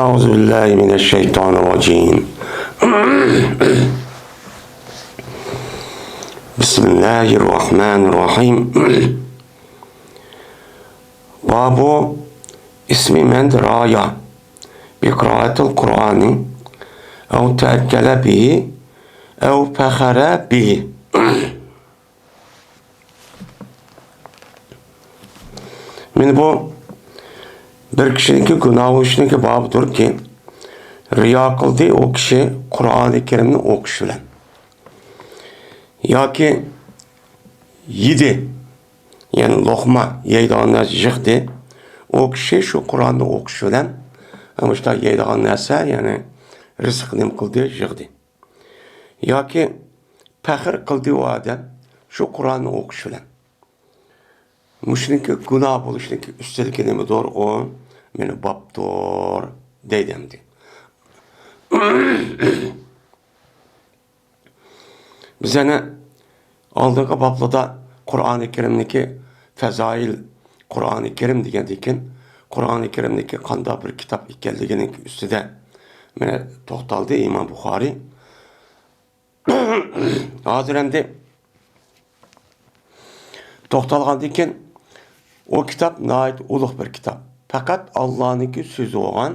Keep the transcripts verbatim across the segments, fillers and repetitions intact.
أعوذ بالله من الشيطان الرجيم. بسم الله الرحمن الرحيم. باب اسم من رايا بقراءة القرآن أو تأجل به أو فخر به. مانا بۇ بىر كىشىنىڭكى گۇناھ بولۇشىنىڭكى بابىدۇركى، رىيا قىلدى ئۇ كىشى قۇرئانى كەرىمنى ئوقۇش بىلەن. ياكى يېدى، يەنى لوقما يەيدىغان نەرسە يىغدى. ئۇ كىشى شۇ قۇرئاننى ئوقۇش بىلەن، مۇشۇنداق يەيدىغان نەرسە، يەنى رىزىق نېمە قىلدى، يىغدى. ياكى پەخىر قىلدى ئۇ ئادەم شۇ قۇرئاننى ئوقۇش بىلەن. مۇشۇنىڭكى گۇناھ بولۇشنىڭكى ئۈستىدىكى نېمىدۇر ئۇ؟ مانا بابتۇر دەيدۇ ئەمدى. بىز يەنە ئالدىنقى بابلاردا قۇرئانى كەرىمنىڭكى فەزائىل، قۇرئانى كەرىم دېگەندىن كېيىن، قۇرئانى كەرىمنىڭكى قانداق بىر كىتاب ئىكەنلىكىنىڭ ئۈستىدە مانا توختالدى ئىمام بۇخارىي. ھازىر ئەمدى توختالغاندىن كېيىن، ئۇ كىتاب ناھايىتى ئۇلۇغ بىر كىتاب. پەقەت ئاللانىڭكى سۆزى بولغان.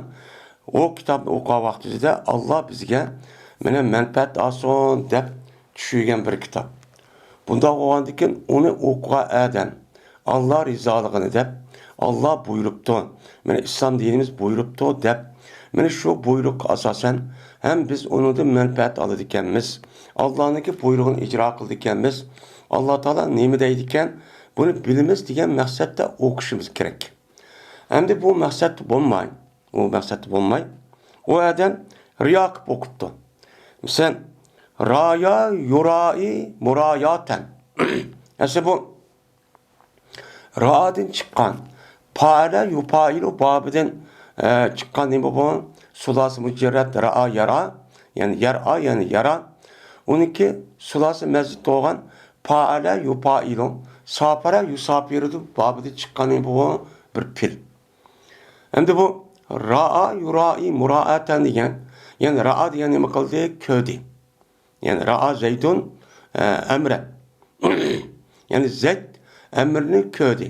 ئۇ كىتابنى ئوقۇغان ۋاقتىمىزدا ئاللا بىزگە مانا مەنپەئەت ئالسۇن دەپ چۈشۈرگەن بىر كىتاب. بۇنداق بولغاندىن كېيىن ئۇنى ئوقۇغان ئادەم ئاللا رىزالىقىنى دەپ، ئاللا بۇيرۇپتۇ، مانا ئىسلام دىنىمىز بۇيرۇپتۇ دەپ، مانا شۇ بۇيرۇققا ئاساسەن ھەم بىز ئۇنىڭدىن مەنپەئەت ئالىدىكەنمىز. ئاللانىڭكى بۇيرۇقىنى ئىجرا قىلىدىكەنمىز. ئاللا تائالا نېمە دەيدىكەن، بۇنى بىلىمىز دېگەن مەقسەتتە ئوقۇشىمىز كېرەك. ئەمدى بۇ مەقسەتتە بولماي، ئۇ مەقسەتتە بولماي، ئۇ ئادەم رىيا قىلىپ ئوقۇپتۇ. مىسال، رايا يۇرائى مۇراياتەن. ئەسلى بۇ رائادىن چىققان، پائەلە يۇپائىلۇ بابىدىن، ئە، چىققان نېمە بۇ؟ سۇلاسى مۇجەررەت رائا يارا، يەنى يەرئا، يەنى يارا. ئۇنىڭكى سۇلاسى مەزىد بولغان پائەلە يۇپائىلۇ، ساپەرە يۇساپىرۇدىن بابىدىن چىققان نېمە بۇ؟ بىر پېئىل. ئەمدى بۇ رائا يۇرائى مۇرائەتەن دېگەن، يەنى رائا دېگەن نېمە قىلدى؟ كۆردى. يەنى رائا زەيدۇن، ئە، ئەمرەن. يەنى زەيد ئەمرنى كۆردى.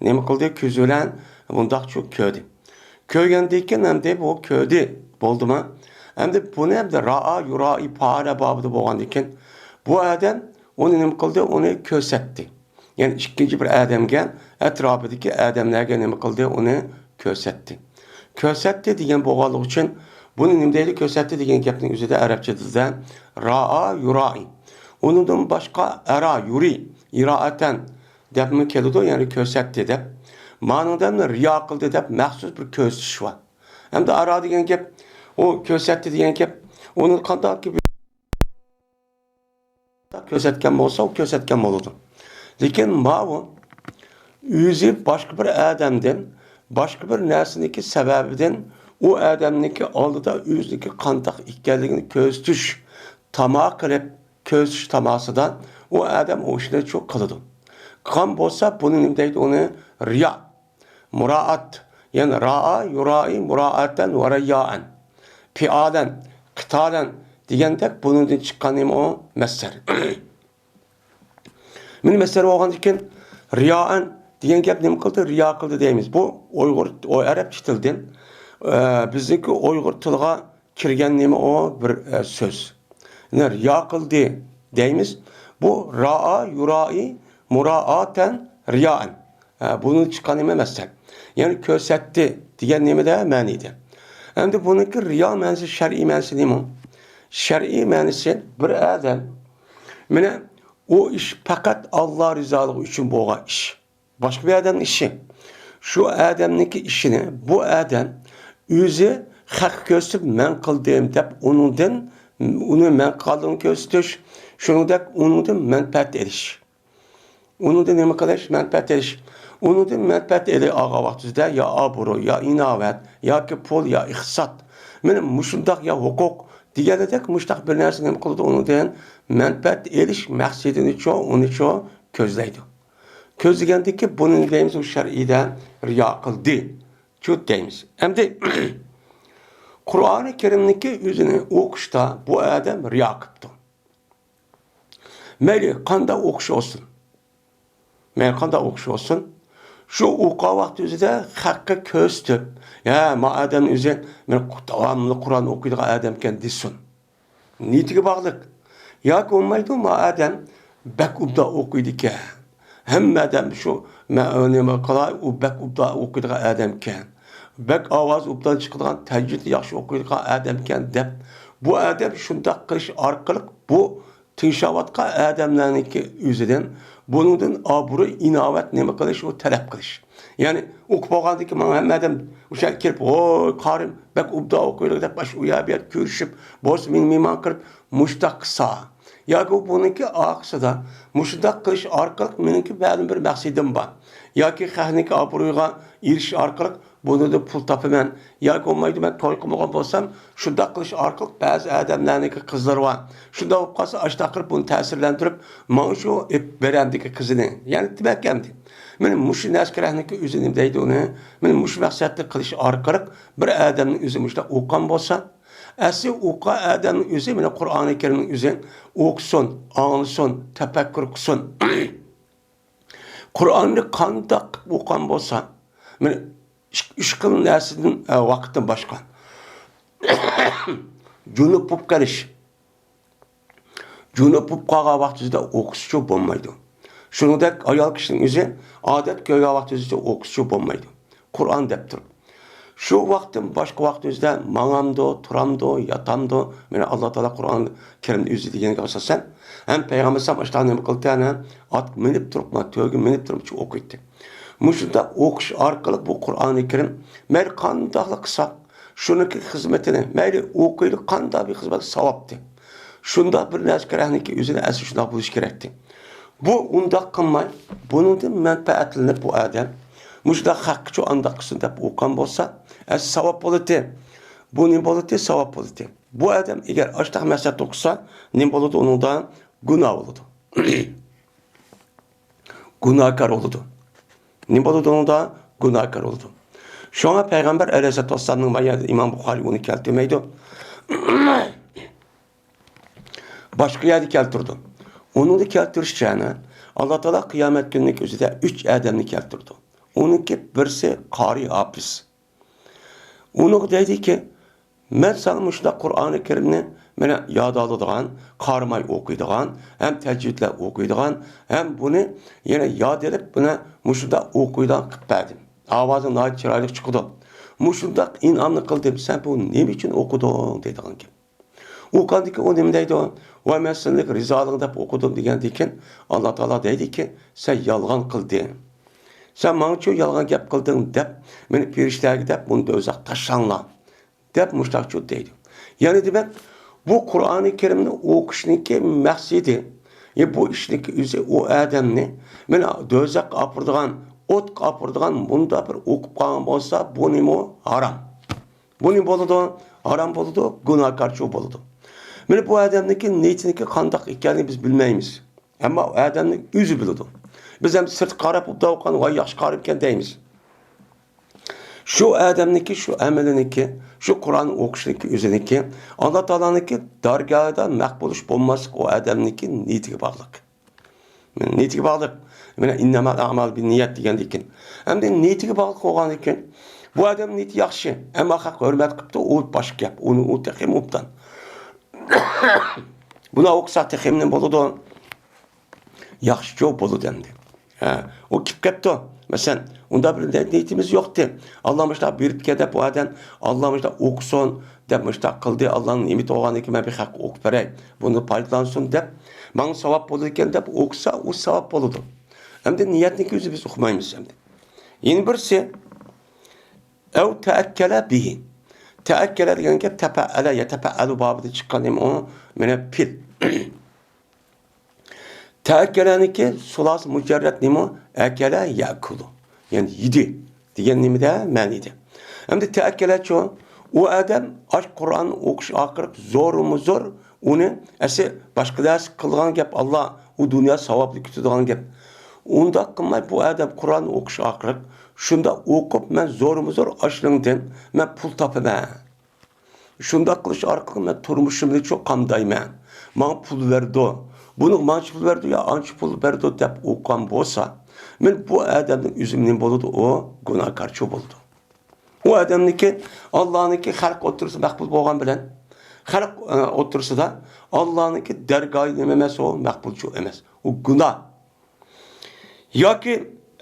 نېمە قىلدى؟ كۆزى بىلەن مۇنداقچۇ كۆردى. كۆرگەندىن كېيىن ئەمدى بۇ كۆردى. بولدىمۇ؟ ئەمدى بۇنى ئەمدى رائا يۇرائى پائەلە بابىدا بولغاندىن كېيىن بۇ ئادەم ئۇنى نېمە قىلدى؟ ئۇنى كۆرسەتتى. يەنى ئىككىنچى بىر ئادەمگە، ئەتراپىدىكى ئادەملەرگە نېمە قىلدى؟ ئۇنى كۆرسەتتى. كۆرسەتتى دېگەن بولغانلىقى ئۈچۈن، بۇنى نېمە دەيدۇ؟ كۆرسەتتى دېگەن گەپنىڭ ئۆزىدە ئەرەبچە تىلدا رائا يۇرائى. ئۇنىڭدىن باشقا ئەرا يۇرى، ئىرائەتەن دەپمۇ كېلىدۇ، يەنى كۆرسەتتى دەپ. مانىڭدا رىيا قىلدى دەپ مەخسۇس بىر كۆرسىتىش بار. ئەمدى ئەرا دېگەن گەپ، ئۇ كۆرسەتتى دېگەن گەپ، ئۇنى قانداق كۆرسەتكەن بولسا، ئۇ كۆرسەتكەن بولىدۇ. لېكىن ماۋۇ ئۆزى باشقا بىر ئادەمدىن، باشقا بىر نەرسىنىڭكى سەۋەبىدىن ئۇ ئادەمنىڭكى ئالدىدا ئۆزىنىڭكى قانداق ئىكەنلىكىنى كۆرسىتىش تاما قىلىپ، كۆرسىتىش تاماسىدا ئۇ ئادەم ئۇ ئىشنى شۇ قىلىدۇ. قىلغان بولسا، بۇنى نېمە دەيدۇ؟ ئۇنى رىيا. مۇرائات، يەنى رائا يۇرائى مۇرائەتەن ۋە رىيائەن. پىئالەن، قىتالەن دېگەندەك بۇنىڭدىن چىققان نېمە ئۇ؟ مەسدەر. مانا مەسدەر بولغاندىن كېيىن رىيائەن دېگەن گەپ نېمە قىلدى؟ رىيا قىلدى دەيمىز. بۇ ئۇيغۇر، ئۇ ئەرەبچە تىلدىن، ئە، بىزنىڭكى ئۇيغۇر تىلىغا كىرگەن نېمە ئۇ؟ بىر، ئە، سۆز. يەنى رىيا قىلدى دەيمىز. بۇ رائا يۇرائى مۇرائاتەن رىيائەن. ھە، بۇنىڭ چىققان نېمە؟ مەسدەر. يەنى كۆرسەتتى دېگەن نېمىدە؟ مەنىدە. ئەمدى بۇنىڭكى رىيا مەنىسى، شەرئىي مەنىسى نېمە؟ شەرئىي مەنىسى بىر ئادەم، مانا ئۇ ئىش پەقەت ئاللا رىزالىقى ئۈچۈن بولغان ئىش. باشقا بىر ئادەمنىڭ ئىشى. شۇ ئادەمنىڭكى ئىشىنى بۇ ئادەم ئۆزى خەققە كۆرسىتىپ، مەن قىلدىم دەپ ئۇنىڭدىن، ئۇنى مەن قىلغانلىقىنى كۆرسىتىش، شۇنىڭدەك ئۇنىڭدىن مەنپەئەت ئېلىش. ئۇنىڭدىن نېمە قىلىش؟ مەنپەئەت ئېلىش. ئۇنىڭدىن مەنپەئەت ئېلىش ئالغان ۋاقتىمىزدا يا ئابرۇي، يا ئىناۋەت، ياكى پۇل، يا ئىقتىساد، مانا مۇشۇنداق يا ھوقۇق دېگەندەك مۇشۇنداق بىر نەرسە نېمە قىلىدۇ؟ ئۇنىڭدىن مەنپەئەت ئېلىش مەقسىتىنىچۇ، ئۇنىچۇ كۆزلەيدۇ. كۆزلىگەندىكى بۇنى دەيمىز، ئۇ شەرئىدە رىيا قىلدى. شۇ دەيمىز. ئەمدى قۇرئانى كەرىمنىڭكى ئۆزىنى ئوقۇشتا بۇ ئادەم رىيا قىپتۇ. مەيلى قانداق ئوقۇش بولسۇن، مەيلى قانداق ئوقۇش بولسۇن، شۇ ئوقۇغان ۋاقتى ئۆزىدە خەققە كۆرسىتىپ، ھە، ما ئادەم ئۆزى مەن داۋاملىق قۇرئان ئوقۇيدىغان ئادەمكەن دېسۇن. نىيىتىگە باغلىق. ياكى بولمايدۇ، ما ئادەم بەك ئوبدان ئوقۇيدىكەن. ھەممە ئادەم شۇ، مە-، نېمە قىلاي، ئۇ بەك ئوبدان ئوقۇيدىغان ئادەمكەن. بەك ئاۋازى ئوبدان چىقىدىغان، تەجۋىدنى ياخشى ئوقۇيدىغان ئادەمكەن دەپ، بۇ ئادەم شۇنداق قىلىش ئارقىلىق بۇ تىڭشاۋاتقان ئادەملەرنىڭكى ئۆزىدىن بۇنىڭدىن ئابرۇي، ئىناۋەت نېمە قىلىش، ئۇ تەلەپ قىلىش. يەنى ئوقۇپ بولغاندىن كېيىن ماڭا ھەممە ئادەم ئوشۇ يەرگە كېلىپ، ۋوي قارىم، بەك ئوبدان ئوقۇيدۇ دەپ، ئاشۇ ئۇ يەر بۇ يەر كۆرۈشۈپ، بولسا مېنى مېھمان قىلىپ، مۇشتاق قىلسا. ياكى بۇنىڭكى ئارقىسىدا مۇشۇنداق قىلىش ئارقىلىق مېنىڭكى مەلۇم بىر مەقسىتىم بار. ياكى خەقنىڭكى ئابرۇيىغا ئېرىشىش ئارقىلىق بۇنىڭدىن پۇل تاپىمەن. ياكى بولمايدۇ، مەن توي قىلمىغان بولسام، شۇنداق قىلىش ئارقىلىق بەزى ئادەملەرنىڭكى قىزلىرى بار. شۇنداق بولۇپ قالسا، ئاشۇنداق قىلىپ بۇنى تەسىرلەندۈرۈپ، ماڭا شۇ ئېلىپ بېرەمدىكى قىزىنى. يەنى دېمەك ئەمدى. مانا مۇشۇ نەسكىرەھنىڭكى ئۆزى نېمە دەيدۇ ئۇنى؟ مانا مۇشۇ مەقسەتنى قىلىش ئارقىلىق بىر ئادەمنىڭ ئۆزى مۇشۇنداق ئوقۇغان بولسا، ئەسلى ئوقۇغان ئادەمنىڭ ئۆزى مانا قۇرئانى كەرىمنىڭ ئۆزى ئوقۇسۇن، ئاڭلىسۇن، تەپەككۇر قىلسۇن. قۇرئاننى قانداق قىلىپ ئوقۇغان بولسا، مانا ئۈچ، ئۈچ خىل نەرسىدىن، ئە، ۋاقىتتىن باشقا. جۇنۇپ بولۇپ قېلىش. جۇنۇپ بولۇپ قالغان ۋاقتىدا ئوقۇسىچۇ بولمايدۇ. شۇنىڭدەك ئايال كىشىنىڭ ئۆزى ئادەت كۆرگەن ۋاقتىدا ئوقۇسىچۇ بولمايدۇ. قۇرئان دەپ تۇرۇپ. شۇ ۋاقىتتىن باشقا ۋاقىت ئۆزىدە ماڭامدۇ، تۇرامدۇ، ياتامدۇ؟ مانا ئاللا تائالا قۇرئان كەرىمدە ئۆزى دېگەنگە ئاساسەن، ھەم پەيغەمبەر ئەلەيھىسسالام ئاشۇنداق نېمە قىلدى، ئانا، ئاتقا مىنىپ تۇرۇپمۇ، تۆگە مىنىپ تۇرۇپمۇ ئوقۇيتتى. مۇشۇنداق ئوقۇش ئارقىلىق بۇ قۇرئانى كەرىم مەيلى قانداقلا قىلساق، شۇنىڭكى خىزمىتىنى، مەيلى ئوقۇيلى قانداق بىر خىزمەت ساۋابتى. شۇنداق بىر نەسكىرەھنىڭكى ئۆزىنى ئەسلى شۇنداق بولۇش كېرەكتى. بۇ ئۇنداق قىلماي، بۇنىڭدىن مەنپەئەتلىنىپ بۇ ئادەم مۇشۇنداق خەققىچۇ ئانداق قىلسۇن دەپ ئوقۇغان بولسا، ئەسلى ساۋاب بولىتى. بۇ نېمە بولىتى؟ ساۋاب بولىتى. بۇ ئادەم ئەگەر ئاشۇنداق مەقسەتتە ئوقۇسا، نېمە بولىدۇ ئۇنىڭدا؟ گۇناھ بولىدۇ. گۇناھكار بولىدۇ. نېمە بولىدۇ ئۇنىڭدا؟ گۇناھكار بولىدۇ. شۇڭا پەيغەمبەر ئەلەيھىسسالاتۇ ۋەسسالامنىڭ، ما يەردە ئىمام بۇخارىي ئۇنى كەلتۈرمەيدۇ. باشقا يەردە كەلتۈرىدۇ. ئۇنىڭدا كەلتۈرۈشىچە، ئاللا تائالا قىيامەت كۈنىنىڭ ئۆزىدە ئۈچ ئادەمنى كەلتۈرىدۇ. ئۇنىڭكى بىرسى قارىي ھاپىز. ئۇنىڭغا دەيدىكى، مەن ساڭا مۇشۇنداق قۇرئانى كەرىمنى مانا ياد ئالىدىغان، قارىماي ئوقۇيدىغان، ھەم تەجۋىدلەپ ئوقۇيدىغان، ھەم بۇنى يەنە ياد ئېلىپ، بۇنى مۇشۇنداق ئوقۇيدىغان قىلىپ بەردىم. ئاۋازىڭ ناھايىتى چىرايلىق چىقىدۇ. مۇشۇنداق ئىنئامنى قىلدىم، سەن بۇ نېمە ئۈچۈن ئوقۇدۇڭ؟ دەيدىغان گەپ. ئوقۇغاندىكىن ئۇ نېمە دەيدۇ؟ ۋاي، مەن سېنىڭ رىزالىقىڭ دەپ ئوقۇدۇم دېگەندىكىن، ئاللا تائالا دەيدىكى، سەن يالغان قىلدىڭ. سەن ماڭىچۇ يالغان گەپ قىلدىڭ دەپ، مېنى پېرىشتىلەرگە دەپ، بۇنى دوزاخقا تاشلاڭلار دەپ مۇشتاقچۇ دەيدۇ. يەنى دېمەك، بۇ قۇرئانى كەرىمنى ئوقۇشنىڭكى مەقسىتى، يا بۇ ئىشنىڭكى ئۆزى ئۇ ئادەمنى مانا دوزاخقا ئاپىرىدىغان، ئوتقا ئاپىرىدىغان مۇنداق بىر ئوقۇپ قالغان بولسا، بۇ نېمە؟ ھارام. بۇ نېمە بولىدۇ؟ ھارام بولىدۇ، گۇناھكارچۇ بولىدۇ. مانا بۇ ئادەمنىڭكى نىيىتىنىڭكى قانداق ئىكەنلىكىنى بىز بىلمەيمىز. ئەمما ئۇ ئادەمنىڭ ئۆزى بىلىدۇ. بىز ئەمدى سىرتقا قاراپ ئوبدان ئوقۇغان، ۋاي، ياخشى قارىمكەن دەيمىز. شۇ ئادەمنىڭكى، شۇ ئەمىلىنىڭكى، شۇ قۇرئان ئوقۇشنىڭكى ئۆزىنىڭكى، ئاللا تائالانىڭكى دارگاھىدا مەقبۇل ئىش بولماسلىق ئۇ ئادەمنىڭكى نىيىتىگە باغلىق. نىيىتىگە باغلىق. مانا، ئىننەمەل ئەمال بىننىيەت دېگەندىكىن. ئەمدى نىيىتىگە باغلىق بولغاندىكىن، بۇ ئادەم نىيىتى ياخشى، ئەمما خەق ھۆرمەت قىپتۇ، ئۇ باشقا گەپ. ئۇنى، ئۇ تېخىمۇ ئوبدان. بۇنى ئوقۇسا تېخىمۇ نېمە بولىدۇ؟ ياخشىچۇ بولىدۇ ئەمدى. ھە، ئۇ كېلىپ قاپتۇ. مەسىلەن، ئۇنداق بىر نىيىتىمىز يوقتى. ئاللا مۇشۇنداق بېرىپتىكەن دەپ، ئۇ ئادەم ئاللا مۇشۇنداق ئوقۇسۇن دەپ مۇشۇنداق قىلدى، ئاللانىڭ نېمىتى بولغاندىكىن مەن بىر خەققە ئوقۇپ بېرەي، بۇنى پايدىلانسۇن دەپ، ماڭا ساۋاب بولىدىكەن دەپ ئوقۇسا، ئۇ ساۋاب بولىدۇ. ئەمدى نىيەتنىڭكى ئۆزى بىز ئۇقمايمىز ئەمدى. يەنە بىرسى، ئەۋ تەئەككەلە بىھى. تەئەككەلە دېگەن گەپ تەپەئەلە، يەتەپەئەلۇ بابىدا چىققان نېمە ئۇ؟ مانا پېئىل. تەئەككەلەنىڭكى سۇلاسى مۇجەررەد نېمە؟ ئەكەلە يەئكۇلۇ. يەنى يېدى دېگەن نېمىدە؟ مەنىدە. ئەمدى تەئەككەلەچۇ؟ ئۇ ئادەم ئاش قۇرئان ئوقۇش ئارقىلىق زورمۇ زور ئۇنى ئەسلى باشقا نەرسە قىلىدىغان گەپ، ئاللا ئۇ دۇنيا ساۋابىنى كۈتىدىغان گەپ. ئۇنداق قىلماي بۇ ئادەم قۇرئان ئوقۇش ئارقىلىق شۇنداق ئوقۇپ، مەن زورمۇ زور ئاشۇنىڭدىن مەن پۇل تاپىمەن. شۇنداق قىلىش ئارقىلىق مەن تۇرمۇشۇمنىچۇ قامدايمەن؟ ماڭا پۇل بېرىدۇ، بۇنىڭ مانچە پۇل بېرىدۇ يا ئانچە پۇل بېرىدۇ دەپ ئوقۇغان بولسا، مەن بۇ ئادەمنىڭ ئۆزى نېمە بولىدۇ؟ ئۇ گۇناھكارچۇ بولىدۇ. ئۇ ئادەمنىڭكى، ئاللانىڭكى خەلق ئوتتۇرىسىدا مەقبۇل بولغان بىلەن، خەلق، ئە، ئوتتۇرىسىدا ئاللانىڭكى دەرگاھى نېمە ئەمەس، ئۇ مەقبۇلچۇ ئەمەس. ئۇ گۇناھ. ياكى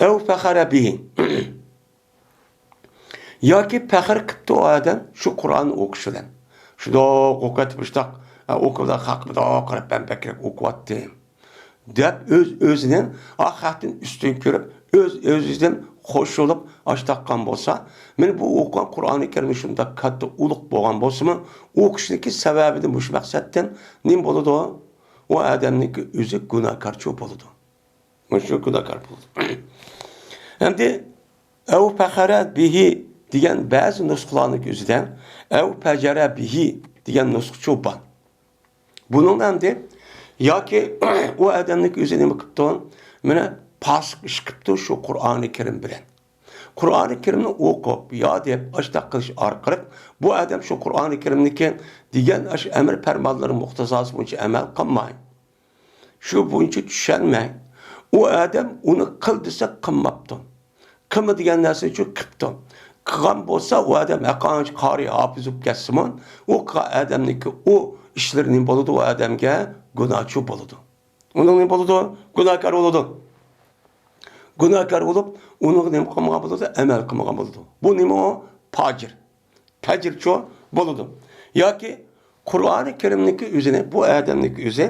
ئەۋ فەخەرە بىھى. ياكى پەخىر قىپتۇ ئۇ ئادەم شۇ قۇرئاننى ئوقۇش بىلەن. شۇنداق ئوقۇۋېتىپ، مۇشۇنداق، ئە، ئوقۇۋېتىپ، خەققە مۇنداق قاراپ، مەن بەكرەك ئوقۇۋاتتىم دەپ، ئۆز-ئۆزىنى ئا خەقتىن ئۈستۈن كۆرۈپ، ئۆز-ئۆزىدىن خوش بولۇپ، ئاشتاققان بولسا، مانا بۇ ئوقۇغان قۇرئانى كەرىم شۇنداق كاتتا، ئۇلۇغ بولغان بولسىمۇ، ئوقۇشنىڭكى سەۋەبىدىن، مۇشۇ مەقسەتتىن نېمە بولىدۇ؟ ئۇ ئادەمنىڭكى ئۆزى گۇناھكارچۇ بولىدۇ. مۇشۇ گۇناھكار بولىدۇ. ئەمدى ئەۋ پەخەرە بىھى دېگەن بەزى نۇسخىلارنىڭ ئۆزىدە ئەۋ پەجەرە بىھى دېگەن نۇسخىچۇ بار. بۇنىڭدا ئەمدى ياكى ئۇ ئادەمنىڭ ئۆزى نېمە قىپتۇ؟ مانا پاسىق ئىش قىپتۇ شۇ قۇرئانى كەرىم بىلەن. قۇرئانى كەرىمنى ئوقۇپ، ياد دەپ، ئاشتاق قىلىش ئارقىلىق بۇ ئادەم شۇ قۇرئانى كەرىمنىڭكى دېگەن ئاشۇ ئەمر پەرمانلىرى مۇقتىزاسى بويىچە ئەمەل قىلماي، شۇ بويىچە چۈشەنمەي، ئۇ ئادەم ئۇنى قىل دېسە قىلماپتۇ. قىلما دېگەن نەرسىنىچۇ قىپتۇ. قىلغان بولسا ئۇ ئادەم ھەققانچە قارىي ھاپىز بولۇپ كەتسىمۇ، ئۇ قىلغان ئادەمنىڭكى ئۇ ئىشلىرى نېمە بولىدۇ؟ ئۇ ئادەمگە گۇناھچۇ بولىدۇ. ئۇنىڭ نېمە بولىدۇ؟ گۇناھكار بولىدۇ. گۇناھكار بولۇپ، ئۇنىڭغا نېمە قىلمىغان بولىدۇ؟ ئەمەل قىلمىغان بولىدۇ. بۇ نېمە ئۇ؟ پاجىر. پەجىرچۇ بولىدۇ. ياكى قۇرئانى كەرىمنىڭكى ئۆزىنى، بۇ ئادەمنىڭكى ئۆزى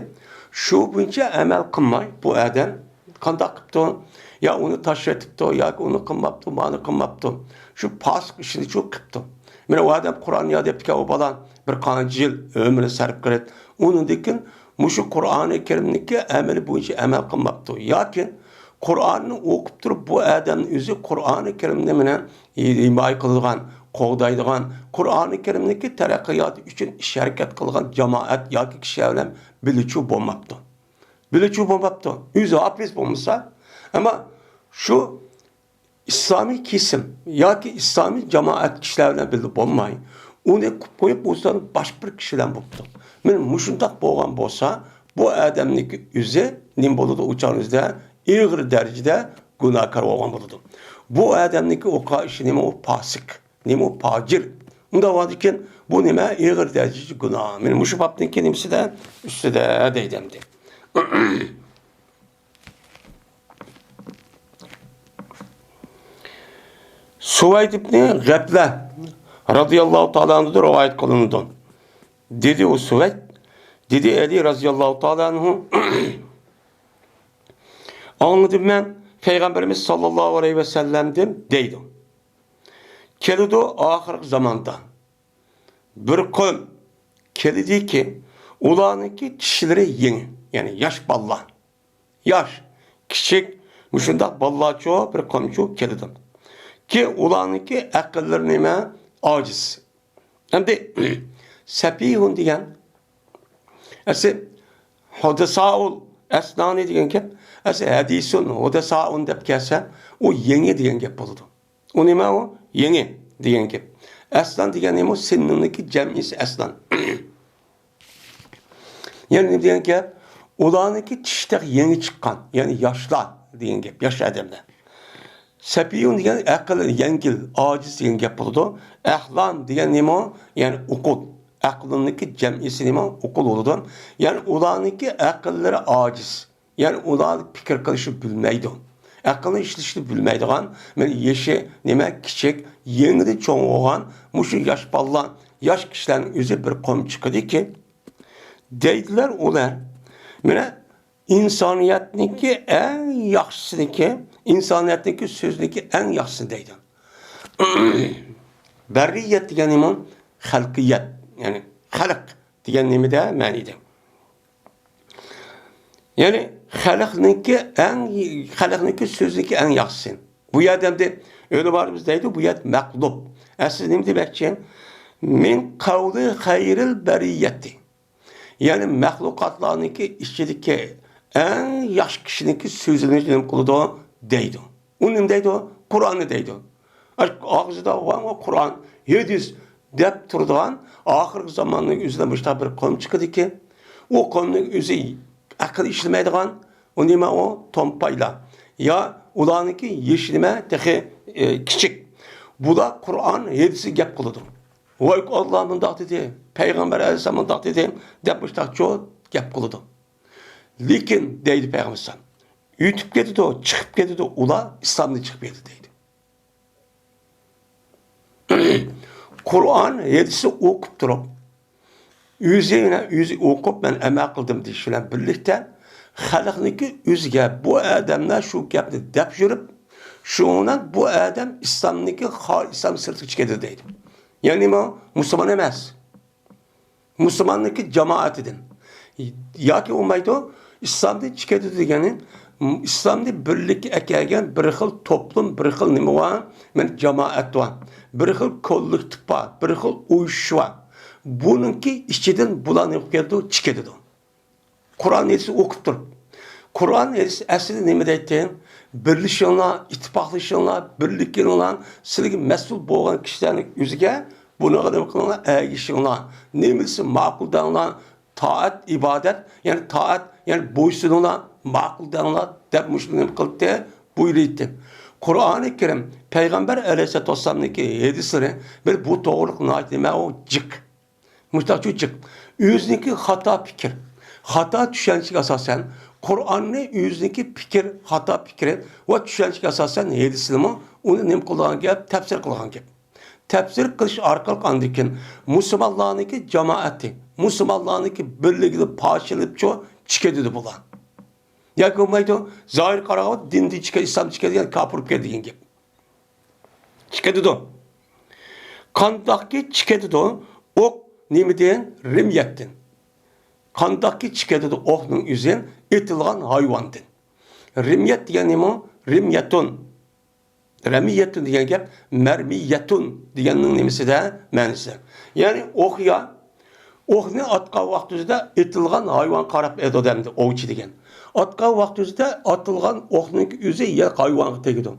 شۇ بويىچە ئەمەل قىلماي، بۇ ئادەم قانداق قىپتۇ؟ يا ئۇنى تاشلىۋېتىپتۇ، ياكى ئۇنى قىلماپتۇ، مانى قىلماپتۇ. شۇ پاسىق ئىشىنىچۇ قىپتۇ. مانا ئۇ ئادەم قۇرئان ياد دەپتىكەن، ئۇ بالا بىر قانچە يىل ئۆمرىنى سەرپ قىلىپ، ئۇنىڭدىن كېيىن مۇشۇ قۇرئانى كەرىمنىڭكى ئەمىلى بويىچە ئەمەل قىلماپتۇ. ياكى قۇرئاننى ئوقۇپ تۇرۇپ، بۇ ئادەمنىڭ ئۆزى قۇرئانى كەرىمنى مانا ھىمايە قىلىدىغان، قوغدايدىغان، قۇرئانى كەرىمنىڭكى تەرەققىياتى ئۈچۈن ئىش ھەرىكەت قىلغان جامائەت ياكى كىشىلەر بىلەن بىللىچۇ بولماپتۇ. بىللىچۇ بولماپتۇ. ئۆزى ھاپىز بولمىسا، ئەمما شۇ ئىسلامىي كېسىم ياكى ئىسلامىي جامائەت كىشىلەر بىلەن بىللە بولماي، ئۇنى قىلىپ قويۇپ، ئۇ باشقا بىر كىشى بىلەن بوپتۇ. مانا مۇشۇنداق بولغان بولسا، بۇ ئادەمنىڭكى ئۆزى نېمە بولىدۇ؟ ئۇ چاغنىڭ ئۆزىدە ئېغىر دەرىجىدە گۇناھكار بولغان بولىدۇ. بۇ ئادەمنىڭكى ئوقۇغان ئىشى نېمە؟ ئۇ پاسىق. نېمە؟ ئۇ پاجىر. ئۇنداق بولغاندىكىن بۇ نېمە؟ ئېغىر دەرىجىدە گۇناھ. مانا مۇشۇ بابنىڭكى نېمىسىدە؟ ئۈستىدە دەيدۇ ئەمدى. سۇۋەيد ئىبنى غەپلە رازىياللاھۇ تائالا ئەنھۇدىن رىۋايەت قىلىنىدۇ. دېدى ئۇ سۇۋەيد، دېدى ئەلى رازىياللاھۇ تائالا ئەنھۇ، ئاڭلىدىم مەن پەيغەمبىرىمىز ساللاللاھۇ ئەلەيھى ۋەسەللەمدىن دەيدۇ. كېلىدۇ ئاخىرقى زاماندا بىر قوم كېلىدىكى، ئۇلارنىڭكى چىشلىرى يېڭى، يەنى ياش بالىلار. ياش، كىچىك، مۇشۇنداق بالىلارچۇ، بىر قومچۇ كېلىدۇ. كى، ئۇلارنىڭكى ئەقىللىرى نېمە؟ ئاجىز. ئەمدى، سەپىھۇن دېگەن، ئەسلى، ھۇدەسائۇل ئەسنانى دېگەن گەپ، ئەسلى، ھەدىسۇن ھۇدەسائۇن دەپ كەلسە، ئۇ يېڭى دېگەن گەپ بولىدۇ. ئۇ نېمە ئۇ؟ يېڭى دېگەن گەپ. ئەسنان دېگەن نېمە ئۇ؟ سىننىڭكى جەمئىسى ئەسنان. يەنى نېمە دېگەن گەپ؟ ئۇلارنىڭكى چىشى تېخى يېڭى چىققان، يەنى ياشلار دېگەن گەپ، ياش ئادەملەر. سەپىيۇن دېگەن ئەقىل يەڭگىل، ئاجىز دېگەن گەپ بولىدۇ. ئەھلام دېگەن نېمە ئۇ؟ يەنى ئوقۇل. ئەقلىنىڭكى جەمئىسى نېمە؟ ئوقۇل بولىدۇ. يەنى ئۇلارنىڭكى ئەقىللىرى ئاجىز. يەنى ئۇلار پىكىر قىلىشنى بىلمەيدۇ. ئەقىلنى ئىشلىتىشنى بىلمەيدىغان، مانا يېشى نېمە كىچىك، يېڭىدىن چوڭ بولغان مۇشۇ ياش بالىلار، ياش كىشىلەرنىڭ ئۆزى بىر قوم چىقىدىكى، دەيدىلەر ئۇلار. مانا ئىنسانىيەتنىڭكى ئەڭ ياخشىسىنىكى، ئىنسانىيەتنىڭكى سۆزىنىڭكى ئەڭ ياخشىسىنى دەيدۇ. بەررىيەت دېگەن نېمە؟ خەلقىيەت، يەنى خەلق دېگەن نېمىدە مەنىدە. يەنى خەلقنىڭكى ئەڭ، خەلقنىڭكى سۆزىنىڭكى ئەڭ ياخشىسى. بۇ يەردە ئەمدى ئۆلىمالىرىمىز دەيدۇ، بۇ يەردە مەقلۇب. ئەسلى نېمە دېمەكچى؟ مىن قەۋلى خەيرىل بەرىيەتى. يەنى مەخلۇقاتلارنىڭكى ئىچىدىكى ئەڭ ياخشى كىشىنىڭكى سۆزىنى نېمە قىلىدۇ دەيدۇ. ئۇ نېمە دەيدۇ؟ قۇرئاننى دەيدۇ. ئاغزىدا بارغان قۇرئان، ھەدىس، دەپ تۇرىدىغان ئاخىرقى زاماننىڭ ئۆزىدە مۇشۇنداق بىر قوم چىقىدىكەن. ئۇ قومنىڭ ئۆزى ئەقىل ئىشلىمەيدىغان، ئۇ نېمە ئۇ؟ تومپايلار. يا ئۇلارنىڭكى يېشى نېمە؟ تېخى، ئى، كىچىك. بۇلار قۇرئان، ھەدىسكە گەپ قىلىدۇ. ۋاي، ئاللا مۇنداق دېدى، پەيغەمبەر ئەلەيھىسسالام مۇنداق دېدى، دەپ مۇشۇنداق چوت گەپ قىلىدۇ. لېكىن، دەيدۇ پەيغەمبەر ئەلەيھىسسالام، ئۆتۈپ كېتىدۇ، چىقىپ كېتىدۇ، ئۇلار ئىسلامدىن چىقىپ كېتىدۇ، دەيدۇ. قۇرئان، ھەدىسنى ئوقۇپ تۇرۇپ، ئۆزى، يەنە ئۆزى ئوقۇپ، مەن ئەمەل قىلدىم دېيىش بىلەن بىرلىكتە، خەلقنىڭكى ئۆزىگە بۇ ئادەملەر شۇ گەپنى دەپ يۈرۈپ، شۇنىڭ بىلەن بۇ ئادەم ئىسلامنىڭكى خا-، ئىسلام سىرتىغا چىقىدۇ دەيدۇ. يەنى مۇ-، مۇسۇلمان ئەمەس. مۇسۇلماننىڭكى جامائەتىدىن. ياكى بولمايدۇ، ئىسلامدىن چىقىدۇ دېگەنى، ئىسلامنى بىرلىككە ئەكەلگەن بىر خىل توپلۇم، بىر خىل نېمە بار؟ مەن جامائەت بار. بىر خىل كوللېكتىپ بار، بىر خىل ئۇيۇشۇش بار. بۇنىڭكى ئىچىدىن بۇلار نېمە قىلىپ كېلىدۇ؟ چىقىدۇ. قۇرئان ھەدىسنى ئوقۇپ تۇرۇپ. قۇرئان ھەدىس ئەسلىدە نېمە دەيتتى؟ بىرلىشىڭلار، ئىتتىپاقلىشىڭلار، بىرلىككە كېلىڭلار، سىلەرگە مەسئۇل بولغان كىشىلەرنىڭ ئۆزىگە بۇنىڭغا نېمە قىلىڭلار؟ ئەگىشىڭلار. نېمىسى ماقۇل دەڭلار، تائەت، ئىبادەت، يەنى تائەت، يەنى بويسۇنۇڭلار، ماقۇل دەڭلار، دەپ مۇشۇنى نېمە قىلدى؟ بۇيرۇيتتى. قۇرئانى كەرىم، پەيغەمبەر ئەلەيھىسسالاتۇ ۋەسسالامنىڭكى ھەدىسلىرى بىر بۇ توغرىلىق ناھايىتى نېمە ئۇ؟ جىق. مۇشتاق چۈشەنچە. ئۆزىنىڭكى خاتا پىكىر، خاتا چۈشەنچىگە ئاساسەن، قۇرئاننى ئۆزىنىڭكى پىكىر، خاتا پىكرى ۋە چۈشەنچىگە ئاساسەن ھەدىسلىمۇ ئۇنى نېمە قىلىدىغان گەپ؟ تەپسىر قىلغان گەپ. تەپسىر قىلىش ئارقىلىق ئاندىن كېيىن مۇسۇلمانلارنىڭكى جامائەتى، مۇسۇلمانلارنىڭكى بىرلىكىدە پارچىلىنىپچۇ چىقىدۇ بۇلار. ياكى بولمايدۇ، زاھىر قارىغان دىندىن چىقىدۇ، ئىسلامدىن چىقىدۇ، يەنى كاپىر بولۇپ كېتىدۇ دېگەن گەپ. چىقىدۇ. قانداقكى چىقىدۇ؟ ئوق نېمىدىن؟ رىميەتتىن. قانداقكى چىقىدۇ ئوقنىڭ ئۆزى؟ ئېتىلغان ھايۋاندىن. رىميەت دېگەن نېمە؟ رىميەتۇن. رەمىيەتۇن دېگەن گەپ مەرمىيەتۇن دېگەننىڭ نېمىسىدە؟ مەنىسى. يەنى ئوق يا ئوقنى ئاتقان ۋاقتىمىزدا ئېتىلغان ھايۋان قاراپ ئېتىدۇ دەمدى ئوۋچى دېگەن. ئاتقان ۋاقتىمىزدا ئاتىلغان ئوقنىڭ ئۆزى يا ھايۋانغا تېگىدۇ.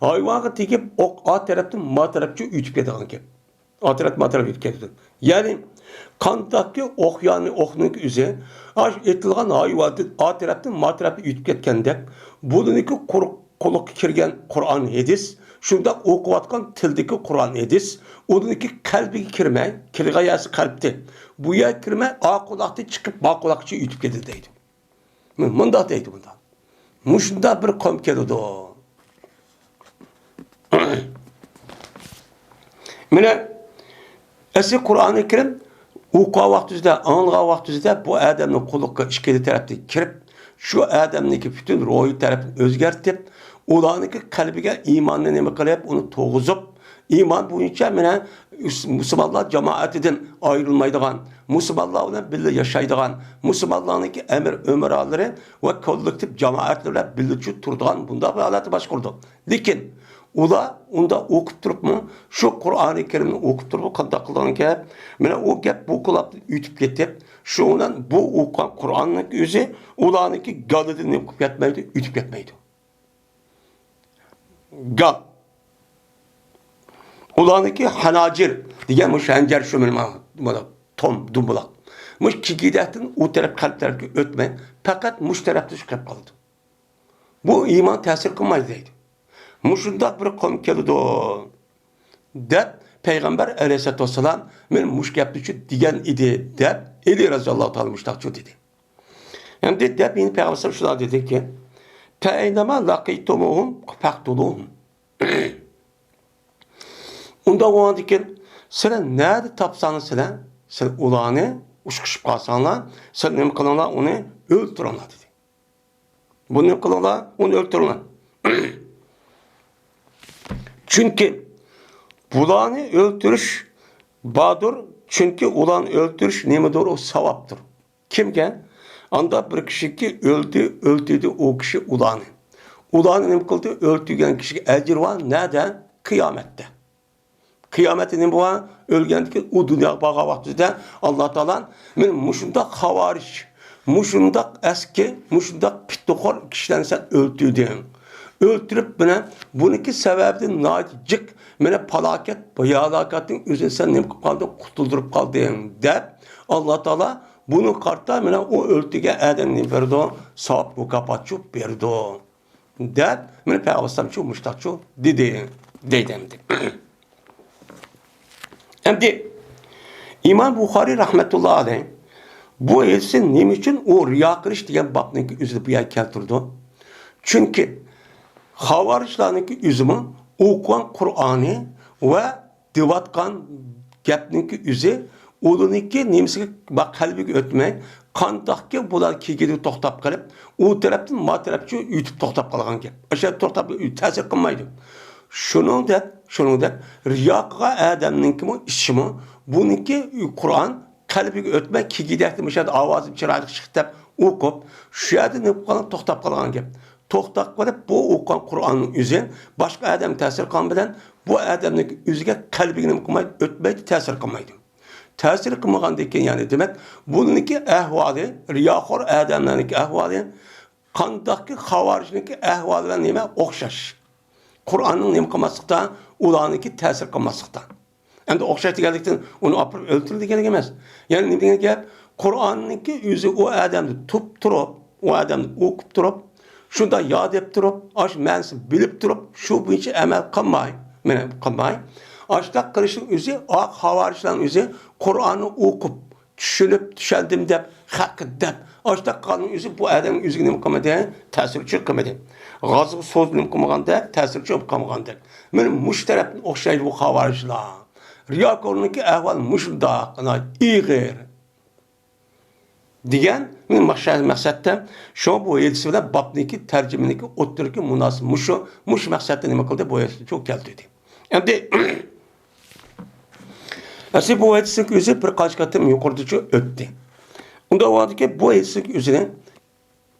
ھايۋانغا تېگىپ ئوق ئا تەرەپتىن ما تەرەپكە ئۆتۈپ كېتىدىغان گەپ. ئا تەرەپ ما تەرەپ ئۆتۈپ كېتىدۇ. يەنى قانداقكى ئوق يانى ئوقنىڭ ئۆزى ئاش ئېتىلغان ھايۋاندىن ئا تەرەپتىن ما تەرەپكە ئۆتۈپ كەتكەندەك، بۇنىڭكى قۇرۇق قۇلىققا كىرگەن قۇرئان ھەدىس، شۇنداق ئوقۇۋاتقان تىلدىكى قۇرئان ھەدىس، ئۇنىڭكى قەلبىگە كىرمەي، كىرغاياسى قەلبتى. بۇ يەر كىرمەي، ئا قۇلاقتىن چىقىپ، ما قۇلاققىچە ئۆتۈپ كېتىدۇ دەيدۇ. مۇ-، مۇنداق دەيدۇ، مۇنداق. مۇشۇنداق بىر قوم كېلىدۇ. مانا، ئەسلى قۇرئانى كەرىم ئوقۇغان ۋاقتىمىزدا، ئاڭلىغان ۋاقتىمىزدا بۇ ئادەمنىڭ قۇلىقىغا ئىككىلا تەرەپتىن كىرىپ، شۇ ئادەمنىڭكى پۈتۈن روھىي تەرىپىنى ئۆزگەرتىپ، ئۇلارنىڭكى قەلبىگە ئىماننى نېمە قىلىپ، ئۇنى تۇغۇزۇپ، ئىمان بويىچە مانا مۇسۇلمانلار جامائىتىدىن ئايرىلمايدىغان، مۇسۇلمانلار بىلەن بىللە ياشايدىغان، مۇسۇلمانلارنىڭكى ئەمىر ئۆمرالىرى ۋە كوللېكتىپ جامائەتلىرى بىللە تۇرىدىغان بۇنداق بىر ھالەتنى باشقۇرىدۇ. لېكىن ئۇلار ئۇنداق ئوقۇپ تۇرۇپمۇ، شۇ قۇرئانى كەرىمنى ئوقۇپ تۇرۇپ قانداق قىلىدىغان گەپ؟ مانا ئۇ گەپ بۇ قۇلاقتىن ئۆتۈپ كېتىپ، شۇ بىلەن بۇ ئوقۇغان قۇرئاننىڭ ئۆزى ئۇلارنىڭكى گالىدىن نېمە قىلىپ كەتمەيدۇ، ئۆتۈپ كەتمەيدۇ. گال. ئۇلارنىڭكى ھاناجىر دېگەن مۇشۇ ھەنجەر شۇ مانا، مانا توم، دۇمبىلاق. مۇشۇ كېكىردەكتىن ئۇ تەرەپ قەلب تەرەپكە ئۆتمەي، پەقەت مۇشۇ تەرەپتە شۇ قېلىپ قالىدۇ. بۇ ئىمان تەسىر قىلمايدۇ دەيدۇ. مۇشۇنداق بىر قوم كېلىدۇ دەپ پەيغەمبەر ئەلەيھىسسالاتۇ ۋەسسالام مەن مۇشۇ گەپنى شۇ دېگەن ئىدى دەپ ئەلى رەزىياللاھۇ تائالا مۇشۇنداق شۇ دېدى. ئەمدى دەپ يەنە پەيغەمبەر شۇنداق دېدىكى، فەئەينەما لەقىتتۇمۇھۇم فەقتۇلۇھۇم. ئۇنداق بولغاندىكىن سىلەر نەدە تاپساڭلار سىلەر، سىلەر ئۇلارنى ئۇچرىشىپ قالساڭلار، سىلەر نېمە قىلىڭلار، ئۇنى ئۆلتۈرۈڭلار دېدى. بۇنى نېمە قىلىڭلار، ئۇنى ئۆلتۈرۈڭلار. چۈنكى بۇلارنى ئۆلتۈرۈش باردۇر، چۈنكى ئۇلارنى ئۆلتۈرۈش نېمىدۇر، ئۇ ساۋابتۇر. كىمگە؟ ئاندا بىر كىشىكى ئۆلدى، ئۆلتۈردى ئۇ كىشى ئۇلارنى. ئۇلارنى نېمە قىلدى؟ ئۆلتۈرگەن كىشىگە ئەجىر بار. نەدە؟ قىيامەتتە. قىيامەتتە نېمە بار؟ ئۆلگەندىن كېيىن ئۇ دۇنياغا بارغان ۋاقتىدا ئاللا تائالا، مەن مۇشۇنداق خاۋارىج، مۇشۇنداق ئەسكى، مۇشۇنداق پىتنىخور كىشىلەرنى سەن ئۆلتۈردۈڭ. ئۆلتۈرۈپ، مانا بۇنىڭكى سەۋەبىدىن ناھايىتى جىق، مانا پالاكەت، بايالاكەتنىڭ ئۆزىنى سەن نېمە قىلىپ قالدىڭ، قۇتۇلدۇرۇپ قالدىڭ، دەپ، ئاللا تائالا بۇنىڭغا قارىتا مانا ئۇ ئۆلتۈرگەن ئادەمگە نېمە بېرىدۇ؟ ساۋاب، مۇكاپاتچۇ بېرىدۇ، دەپ، مانا پەيغەمبەر ئەلەيھىسسالامچۇ مۇشتاقچۇ دېدى، دەيدۇ ئەمدى. ئەمدى ئىمام بۇخارىي رەھمەتۇللا ئەلەيھ بۇ ھەدىسنى نېمە ئۈچۈن ئۇ رىيا قىلىش دېگەن بابنىڭكى ئۆزىدە بۇ يەرگە كەلتۈرىدۇ؟ چۈنكى خاۋارىجلارنىڭكى ئۆزىمۇ ئوقۇغان قۇرئانى ۋە دەۋاتقان گەپنىڭكى ئۆزى ئۇلىنىڭكى نېمىسىگە، قەلبىگە ئۆتمەي، قانداقكى بۇلار كېگىدە توختاپ قېلىپ، ئۇ تەرەپتىن ما تەرەپچە ئۆتۈپ توختاپ قالغان گەپ. ئاشۇ يەردە توختاپ تەسىر قىلمايدۇ. شۇنىڭدەك، شۇنىڭدەك رىيا قىلغان ئادەمنىڭكىمۇ ئىشىمۇ بۇنىڭكى قۇرئان قەلبىگە ئۆتمەي، كېگىدەكتە مۇشۇ يەردە ئاۋازىم چىرايلىق چىقتى دەپ ئوقۇپ، شۇ يەردە نېمە قىلغان، توختاپ قالغان گەپ. توختاپ قېلىپ، بۇ ئوقۇغان قۇرئاننىڭ ئۆزى باشقا ئادەم تەسىر قىلغان بىلەن بۇ ئادەمنىڭ ئۆزىگە، قەلبىگە نېمە قىلمايدۇ؟ ئۆتمەيدۇ، تەسىر قىلمايدۇ. تەسىر قىلمىغاندىن كېيىن، يەنى دېمەك، بۇنىڭكى ئەھۋالى، رىياخور ئادەملەرنىڭكى ئەھۋالى قانداقكى خاۋارىجنىڭكى ئەھۋالى بىلەن نېمە ئوخشاش. قۇرئاننىڭ نېمە قىلماسلىقتا، ئۇلارنىڭكى تەسىر قىلماسلىقتا. ئەمدى ئوخشاش دېگەنلىكتىن ئۇنى ئاپىرىپ ئۆلتۈر دېگەنلىك ئەمەس. يەنى نېمە دېگەن گەپ؟ قۇرئاننىڭكى ئۆزى ئۇ ئادەمنى تۇتۇپ تۇرۇپ، ئۇ ئادەمنى ئوقۇپ تۇرۇپ، شۇنداق يا دەپ تۇرۇپ، ئاشۇ مەنىسىنى بىلىپ تۇرۇپ، شۇ بويىچە ئەمەل قىلماي، مانا قىلماي، ئاشۇنداق قىلىشنىڭ ئۆزى، ئا، خاۋارىجلارنىڭ ئۆزى قۇرئاننى ئوقۇپ، چۈشىنىپ، چۈشەندىم دەپ، ھەق دەپ، ئاشۇنداق قىلغاننىڭ ئۆزى بۇ ئادەمنىڭ ئۆزىگە نېمە قىلمىدى؟ تەسىرچىلىك قىلمىدى. غازغا سوزۇلۇپ قىلمىغاندەك، تەسىرچىلىك قىلمىغاندەك. مانا مۇشۇ تەرەپتىن ئوخشايدۇ بۇ خاۋارىجلار. رىياكورنىڭكى ئەھۋالى مۇشۇنداق، ئېغىر. دېگەن مەقسەتتە، شۇڭا بۇ ھەدىس بىلەن بابنىڭكى تەرجىمىنىڭكى ئوتتۇرىدىكى مۇناسىۋىتى مۇشۇ، مۇشۇ مەقسەتتە نېمە قىلدى؟ بۇ ھەدىسنى چوڭ كەلتۈردى. ئەمدى، ئەسلى بۇ ھەدىسنىڭ ئۆزى بىر قانچە قېتىم يۇقىرىدىچۇ ئۆتتى. ئۇنداق بولغاندىكىن، بۇ ھەدىسنىڭ ئۆزىنى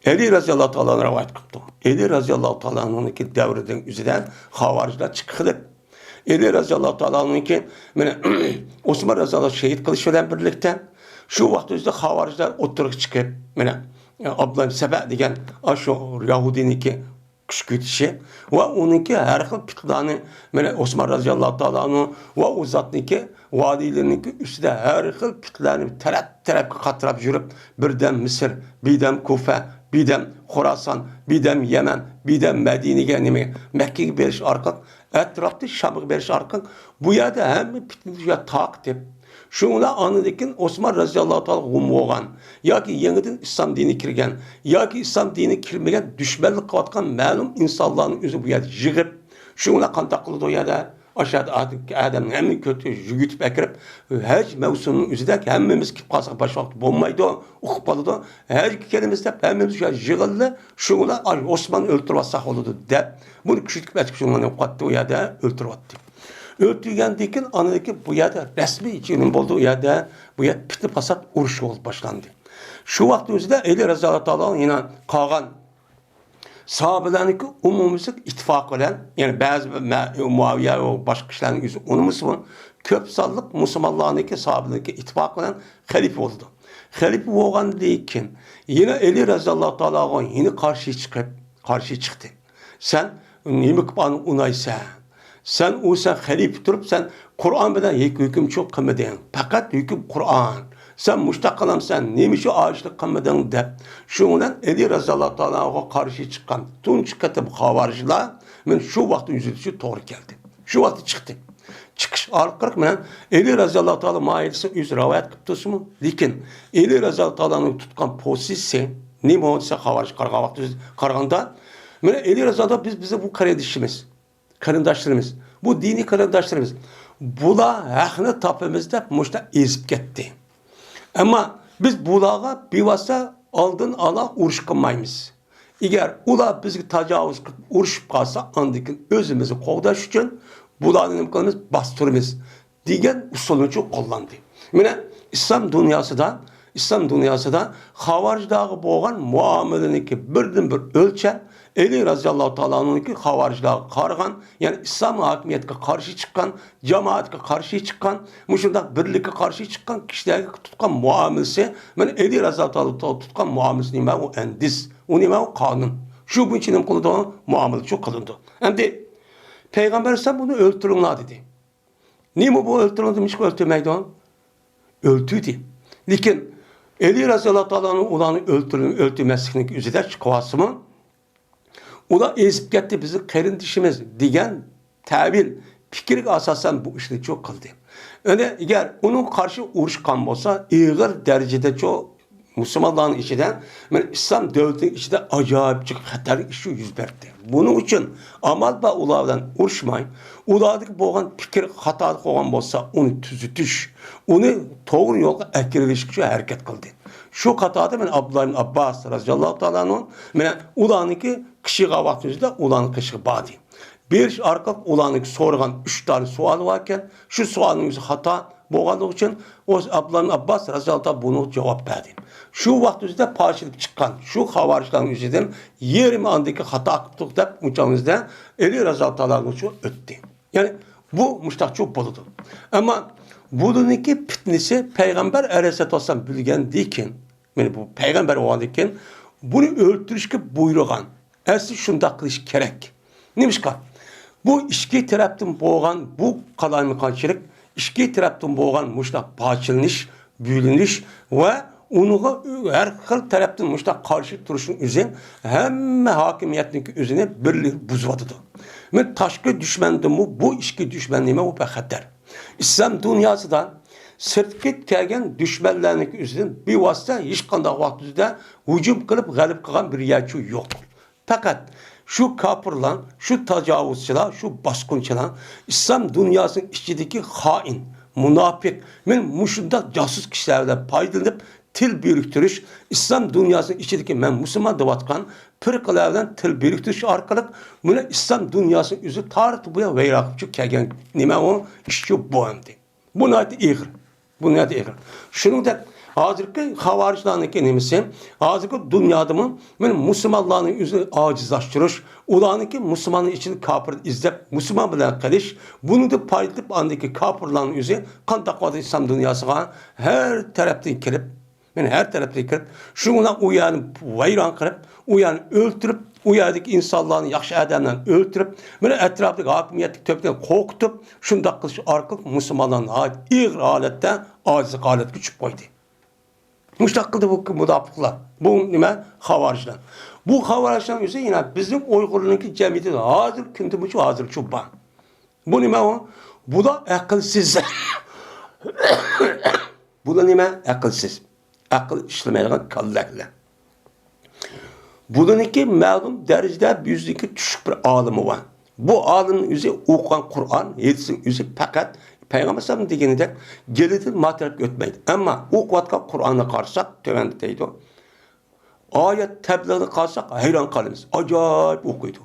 ئەلى رەزىياللاھۇ تائالا ئانھۇ رىۋايەت قىپتۇ. ئەلى رەزىياللاھۇ تائالا ئانھۇنىڭكى دەۋرىدىن ئۆزىدە خاۋارىجلار چىققىلى. ئەلى رەزىياللاھۇ تائالا ئانھۇنىڭكى، مانا، ئوسمان رەزىياللاھۇ شېھىت قىلىش بىلەن بىرلىكتە، شۇ ۋاقىت ئۆزىدە خاۋارىجلار ئوتتۇرىغا چىقىپ، مانا، ئابدۇللا ئىبن سەبە دېگەن ئاشۇ يەھۇدىينىڭكى كۈچ كۈچىيىشى ۋە ئۇنىڭكى ھەر خىل پىتنىلەرنى، مانا، ئوسمان رەزىياللاھۇ تائالا ئانھۇ ۋە ئۇ زاتنىڭكى ۋالىيلىرىنىڭكى ئۈستىدە ھەر خىل پىتنىلەرنى تەرەپ تەرەپكە قاتراپ يۈرۈپ، بىردەم مىسىر، بىردەم كۇفە، بىردەم خوراسان، بىردەم يەمەن، بىردەم مەدىنىگە، نېمە، مەككىگە بېرىش ئارقىلىق، ئەتراپتا شامغا بېرىش ئارقىلىق، بۇ يەردە ھەممە پىتنە تارقىتىپ، شۇڭا ئاندىن كېيىن ئوسمان رەزىياللاھۇ تائالا غۇم بولغان ياكى يېڭىدىن ئىسلام دىنىگە كىرگەن ياكى ئىسلام دىنىگە كىرمىگەن دۈشمەنلىك قىلىۋاتقان مەلۇم ئىنسانلارنى ئۆزى بۇ يەردە يىغىپ، شۇڭا قانداق قىلىدۇ ئۇ يەردە؟ ئاشۇ يەردە ئادەمنى ھەممە كۆتۈرۈپ يۈگۈتۈپ ئەكىرىپ، ھەج مەۋسۇمىنىڭ ئۆزىدە ھەممىمىز كېلىپ قالساق باشقا ۋاقىت بولمايدۇ، ئۇقۇپ قالىدۇ. ھەجگە كېلىمىز دەپ ھەممىمىز شۇ يەردە يىغىلدى. شۇڭا ئوسماننى ئۆلتۈرۈۋاتساق بولىدۇ دەپ، بۇنى كۈچىيىپ ئەتكۈچۈ ئوسماننى ئۇ يەردە ئۆلتۈرۈۋەتتى. ئۆلتۈرگەندىن كېيىن ئاندىن كېيىن بۇ يەردە رەسمىي نېمە بولدى، ئۇ يەردە بۇ يەردە پىتنە پاسات ئۇرۇش بولۇپ باشلاندى. شۇ ۋاقىت ئۆزىدە ئەلى رەزىياللاھۇ تائالا يەنە قالغان ساھابىلەرنىڭكى ئومۇميۈزلۈك ئىتتىپاقى بىلەن، يەنى بەزى بىر مە-، مۇئاۋىيە ۋە باشقا كىشىلەرنىڭ ئۆزى ئۇنىمىسىمۇ، كۆپ سانلىق مۇسۇلمانلارنىڭكى ساھابىلەرنىڭكى ئىتتىپاقى بىلەن خەلىپە بولىدۇ. خەلىپە بولغاندىن كېيىن يەنە ئەلى رەزىياللاھۇ تائالاغا يەنە قارشى چىقىپ، قارشى چىقتى. سەن نېمە قىلىپ ئۇنايسەن؟ سەن ئۇ، سەن خەلىپە تۇرۇپ، سەن قۇرئان بىلەن ھېچ ھۆكۈم چىقىپ قىلمىدىڭ. پەقەت ھۆكۈم قۇرئان. سەن مۇشتاق قىلامسەن، نېمە ئۈچۈن ئاشۇنداق قىلمىدىڭ دەپ. شۇنىڭ بىلەن ئەلى رەزىياللاھۇ تائالاغا قارشى چىققان تۇنجى قېتىم خاۋارىجلار مانا شۇ ۋاقىتتا يۈزىدە توغرا كەلدى. شۇ ۋاقىتتا چىقتى. چىقىش ئارقىلىق مانا ئەلى رەزىياللاھۇ تائالا ماھىيەتسى ئۆزى رىۋايەت قىلىپ تۇرسىمۇ، لېكىن ئەلى رەزىياللاھۇ تائالانىڭ تۇتقان پوزىتسىيىسى نېمە دېسە، خاۋارىجغا قارىغان ۋاقىتتا، قارىغاندا، مانا ئەلى رەزىياللاھۇ تائالا بىز، بىز بۇ قېرىندىشىمىز. قېرىنداشلىرىمىز، بۇ دىنىي قېرىنداشلىرىمىز، بۇلار ھەقنى تاپىمىز دەپ مۇشۇنداق ئېزىپ كەتتى. ئەمما بىز بۇلارغا بىۋاسىتە ئالدىن ئالا ئۇرۇش قىلمايمىز. ئەگەر ئۇلار بىزگە تاجاۋۇز قىلىپ ئۇرۇشۇپ قالسا، ئاندىن كېيىن ئۆزىمىزنى قوغداش ئۈچۈن بۇلارنى نېمە قىلىمىز؟ باستۇرىمىز. دېگەن ئۇسۇلنىچۇ قوللاندى. مانا ئىسلام دۇنياسىدا، ئىسلام دۇنياسىدا خاۋارىجلارغا بولغان مۇئامىلىنىڭكى بىردىنبىر ئۆلچەم ئەلى رەزىياللاھۇ تائالا ئەنھۇنىڭكى خاۋارىجلارغا قارىغان، يەنى ئىسلام ھاكىمىيەتكە قارشى چىققان، جامائەتكە قارشى چىققان، مۇشۇنداق بىرلىككە قارشى چىققان كىشىلەرگە تۇتقان مۇئامىلىسى، مانا ئەلى رەزىياللاھۇ تائالا تۇتقان مۇئامىلىسى نېمە؟ ئۇ ئەندىز، ئۇ نېمە؟ ئۇ قانۇن. شۇ بويىچە نېمە قىلىدۇ؟ مۇئامىلىچۇ قىلىنىدۇ. ئەمدى پەيغەمبەر ئەلەيھىسسالام بۇنى ئۆلتۈرۈڭلار دېدى. نېمە بۇ ئۆلتۈرۈڭلار دېمىشقا ئۆلتۈرمەيدۇ؟ ئۆلتۈردى. لېكىن ئەلى رەزىياللاھۇ تائالا ئەنھۇ ئۇلارنى ئۆلتۈر-، ئۆلتۈرمەسلىكنىڭ ئۆزىدە چىقىۋالسىمۇ، ئۇلار ئېزىپ كەتتى، بىزنىڭ قېرىندىشىمىز دېگەن تەۋىل پىكىرگە ئاساسەن بۇ ئىشنى چۇ قىلدى. ئەنە ئەگەر ئۇنىڭغا قارشى ئۇرۇشقان بولسا، ئېغىر دەرىجىدە چۇ مۇسۇلمانلارنىڭ ئىچىدە، مانا ئىسلام دۆلىتىنىڭ ئىچىدە ئاجايىپ جىق خەتەرلىك ئىش يۈز بەردى. بۇنىڭ ئۈچۈن ئامال بار ئۇلار بىلەن ئۇرۇشماي، ئۇلاردىكى بولغان پىكىر خاتا قويغان بولسا، ئۇنى تۈزىتىش، ئۇنى توغرا يولغا ئەكىرىۋېلىشكە شۇ ھەرىكەت قىلدى. شۇ قاتاردا مانا ئابدۇللا ئىبن ئابباس رەزىياللاھۇ تائالا ئەنھۇ مانا ئۇلارنىڭكى قىشىغا ۋاقتى يۈزىدە ئۇلارنىڭ قېشىغا باردى. بېرىش ئارقىلىق ئۇلارنىڭكى سورىغان ئۈچ دانە سوئالى باركەن، شۇ سوئالنىڭ ئۆزى خاتا بولغانلىقى ئۈچۈن ئابدۇللا ئىبن ئابباس رەزىياللاھۇ تائالا بۇنىڭغا جاۋاب بەردى. شۇ ۋاقىت ئۆزىدە پارچىلىنىپ چىققان شۇ خاۋارىجلارنىڭ ئۆزىدىن يېرىم ئاندىكى خاتا قىپتۇق دەپ ئۇنچىڭىزدا ئەلى رەزىياللاھۇ تائالا ئەنھۇ ئۆتتى. يەنى بۇ مۇشتاقچۇ بولىدۇ. ئەمما بۇنىڭكى پىتنىسى پەيغەمبەر ئەلەيھىسسالام بىلگەندىن كېيىن، يەنى بۇ پەيغەمبەر بولغاندىن كېيىن بۇنى ئۆلتۈرۈشكە بۇيرۇغان. ئەسلى شۇنداق قىلىش كېرەك. نېمىشقا؟ بۇ ئىككى تەرەپتىن بولغان بۇ قالايمىقانچىلىق، ئىككى تەرەپتىن بولغان مۇشۇنداق پارچىلىنىش، بۆلۈنۈش ۋە ئۇنىڭغا ھەر خىل تەرەپتىن مۇشۇنداق قارشى تۇرۇشنىڭ ئۆزى ھەممە ھاكىمىيەتنىڭكى ئۆزىنى بىرلىكى بۇزۇۋاتىدۇ. مەن تاشقى دۈشمەندىنمۇ بۇ ئىچكى دۈشمەن نېمە، ئۇ بەخەتەر. ئىسلام دۇنياسىدا سىرتقى كەلگەن دۈشمەنلەرنىڭكى ئۆزىدىن بىۋاسىتە ھېچقانداق ۋاقىت ئۆزىدە ھۇجۇم قىلىپ غەلىبە قىلغان بىر يەرچۇ يوق. پەقەت شۇ كاپىرلار، شۇ تاجاۋۇزچىلار، شۇ باسقۇنچىلار ئىسلام دۇنياسىنىڭ ئىچىدىكى خائىن، مۇناپىق، مەن مۇشۇنداق جاسۇس كىشىلەر بىلەن پايدىلىنىپ، تىل بىرىكتۈرۈش، ئىسلام دۇنياسىنىڭ ئىچىدىكى مەن مۇسۇلمان دەۋاتقان پىرقىلەر بىلەن تىل بىرىكتۈرۈش ئارقىلىق مۇنۇ ئىسلام دۇنياسىنى ئۆزى تارىختا بۇيان ۋەيران قىلىپ كەلگەن نېمە ئۇ ئىشچۇ بۇ ئەمدى. بۇ ناھايىتى ئېغىر. بۇ ناھايىتى ئېغىر. شۇنىڭدەك ھازىرقى خاۋارىجلارنىڭكى نېمىسى، ھازىرقى دۇنيادىمۇ مانا مۇسۇلمانلارنى ئۆزى ئاجىزلاشتۇرۇش، ئۇلارنىڭكى مۇسۇلماننىڭ ئىچىدە كاپىر ئىزدەپ مۇسۇلمان بىلەن قىلىش، بۇنىڭدىن پايدىلىنىپ ئاندىكى كاپىرلارنىڭ ئۆزى قانداق قىلىدۇ ئىسلام دۇنياسىغا ھەر تەرەپتىن كېلىپ، مەن ھەر تەرەپتىن كىرىپ، شۇنىڭ بىلەن ئۇ يەرنى ۋەيران قىلىپ، ئۇ يەرنى ئۆلتۈرۈپ، ئۇ يەردىكى ئىنسانلارنى، ياخشى ئادەملەرنى ئۆلتۈرۈپ، مانا ئەتراپتىكى ھاكىمىيەتلىك تۆپىنى قورقۇتۇپ، شۇنداق قىلىش ئارقىلىق مۇسۇلمانلارنى ناھايىتى ئېغىر ھالەتتە، ئاجىزلىق ھالەتكە چۈشۈپ قويدى. مۇشۇنداق قىلدى بۇ مۇناپىقلار. بۇ نېمە؟ خاۋارىجلار. بۇ خاۋارىجلارنىڭ ئۆزى يەنە بىزنىڭ ئۇيغۇرلارنىڭكى جەمئىيىتىدە ھازىر كۈندىمۇ شۇ، ھازىرچۇ بار. بۇ نېمە ئۇ؟ بۇلار ئەقىلسىز. بۇلار نېمە؟ ئەقىلسىز. ئەقىل ئىشلىمەيدىغان كاللەكلەر. بۇلارنىڭكى مەلۇم دەرىجىدە بىزنىڭكى چۈشۈك بىر ئالىمى بار. بۇ ئالىمنىڭ ئۆزى ئوقۇغان قۇرئان، ھەدىسنىڭ ئۆزى پەقەت پەيغەمبەر ئەلەيھىسسالام دېگىنىدەك گېلىدىن ما تەرەپكە ئۆتمەيدۇ. ئەمما ئوقۇۋاتقان قۇرئانغا قارىساق، تۆۋەندە دەيدۇ. ئايەت تەبلىغىنى قارىساق، ھەيران قالىمىز. ئاجايىپ ئوقۇيدۇ.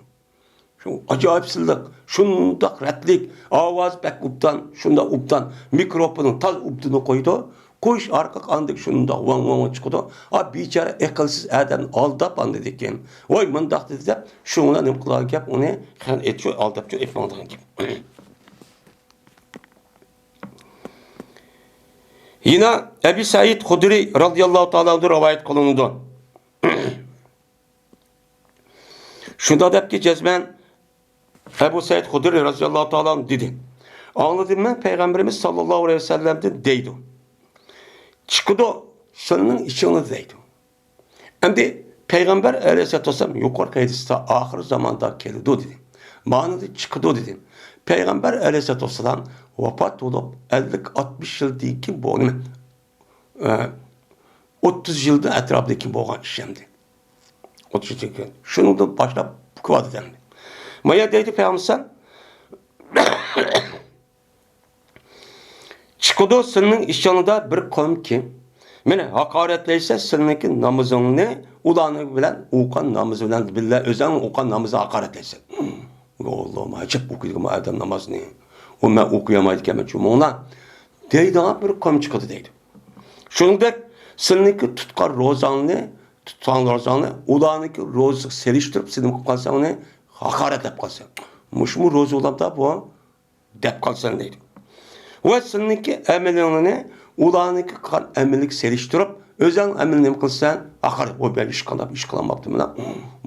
شۇ ئاجايىپ سىللىق، شۇنداق رەتلىك، ئاۋازى بەك ئوبدان، شۇنداق ئوبدان، مىكروفوننىڭ تاز ئوبدىنى قويىدۇ. قويۇش ئارقىلىق ئاندىن شۇنداق ۋاڭ ۋاڭ چىقىدۇ. ئا، بىچارە ئەقىلسىز ئادەمنى ئالداپ ئاندىن كېيىن، ۋاي مۇنداق دېدى دەپ، شۇڭلا نېمە قىلغان گەپ ئۇنى خەن ئېتىشۇ، ئالداپچۇ ئېلىپ ماڭىدىغان گەپ. يەنە ئەبى سەئىد خۇدرى رازىياللاھۇ تائالا ئەنھۇ رىۋايەت قىلىنىدۇ. شۇنداق دەپكى جەزمەن ئەبۇ سەئىد خۇدرى رازىياللاھۇ تائالا ئەنھۇ دېدى. ئاڭلىدىم مەن پەيغەمبىرىمىز ساللاللاھۇ ئەلەيھى ۋەسەللەمدىن دەيدۇ. چىقىدۇ سىلىنىڭ ئىچىڭلار دەيدۇ. ئەمدى پەيغەمبەر ئەلەيھىسسالاتۇ ۋەسسالام يۇقىرىقى ھەدىستە ئاخىر زاماندا كېلىدۇ دېدى. مانىدا چىقىدۇ دېدى. پەيغەمبەر ئەلەيھىسسالاتۇ ۋەسسالام ۋاپات بولۇپ ئەللىك ئاتمىش يىلدىن كېيىن بولدى. ئە، ئوتتۇز يىلدىن ئەتراپىدىن كېيىن بولغان ئىش ئەمدى. ئوتتۇز يىلدىن كېيىن. شۇنىڭدىن باشلاپ كېلىۋاتىدۇ ئەمدى. مايا دەيدۇ پەيغەمبەر چىقىدۇ سىلىنىڭ ئىچىڭلاردا بىر قومكى مېنى ھاقارەتلەيسە، سىلىنىڭكى نامىزىڭنى ئۇلارنىڭ بىلەن ئوقۇغان نامىزى بىلەن بىللە ئۆزۈڭ ئوقۇغان نامىزىنى ھاقارەتلەيسەن. يا ئاللا، ئەجەب ئوقۇيدىغۇ ئادەم نامازنى. ئۇ مەن ئوقۇيالمايدىكەنمەن چومۇڭلار دەيدىغان بىر قوم چىقىدۇ دەيدۇ. شۇنىڭدەك سىلىنىڭكى تۇتقان روزاڭنى، تۇتقان روزاڭنى ئۇلارنىڭكى روزىسىغا سېلىشتۇرۇپ، سېنىڭ قىلىپ قالساڭ ئۇنى ھاقارەتلەپ قالساڭ. مۇشۇمۇ روزا بولامدا بۇ؟ دەپ قالساڭ دەيدۇ. ۋە سىلىنىڭكى ئەمىلىڭنى ئۇلارنىڭكى قىلغان ئەمىلىگە سېلىشتۇرۇپ، ئۆزۈڭ ئەمەل نېمە قىلىسەن؟ ئاخىر، ۋاي، مەن ھېچقانداق ئىش قىلالماپتىمەن.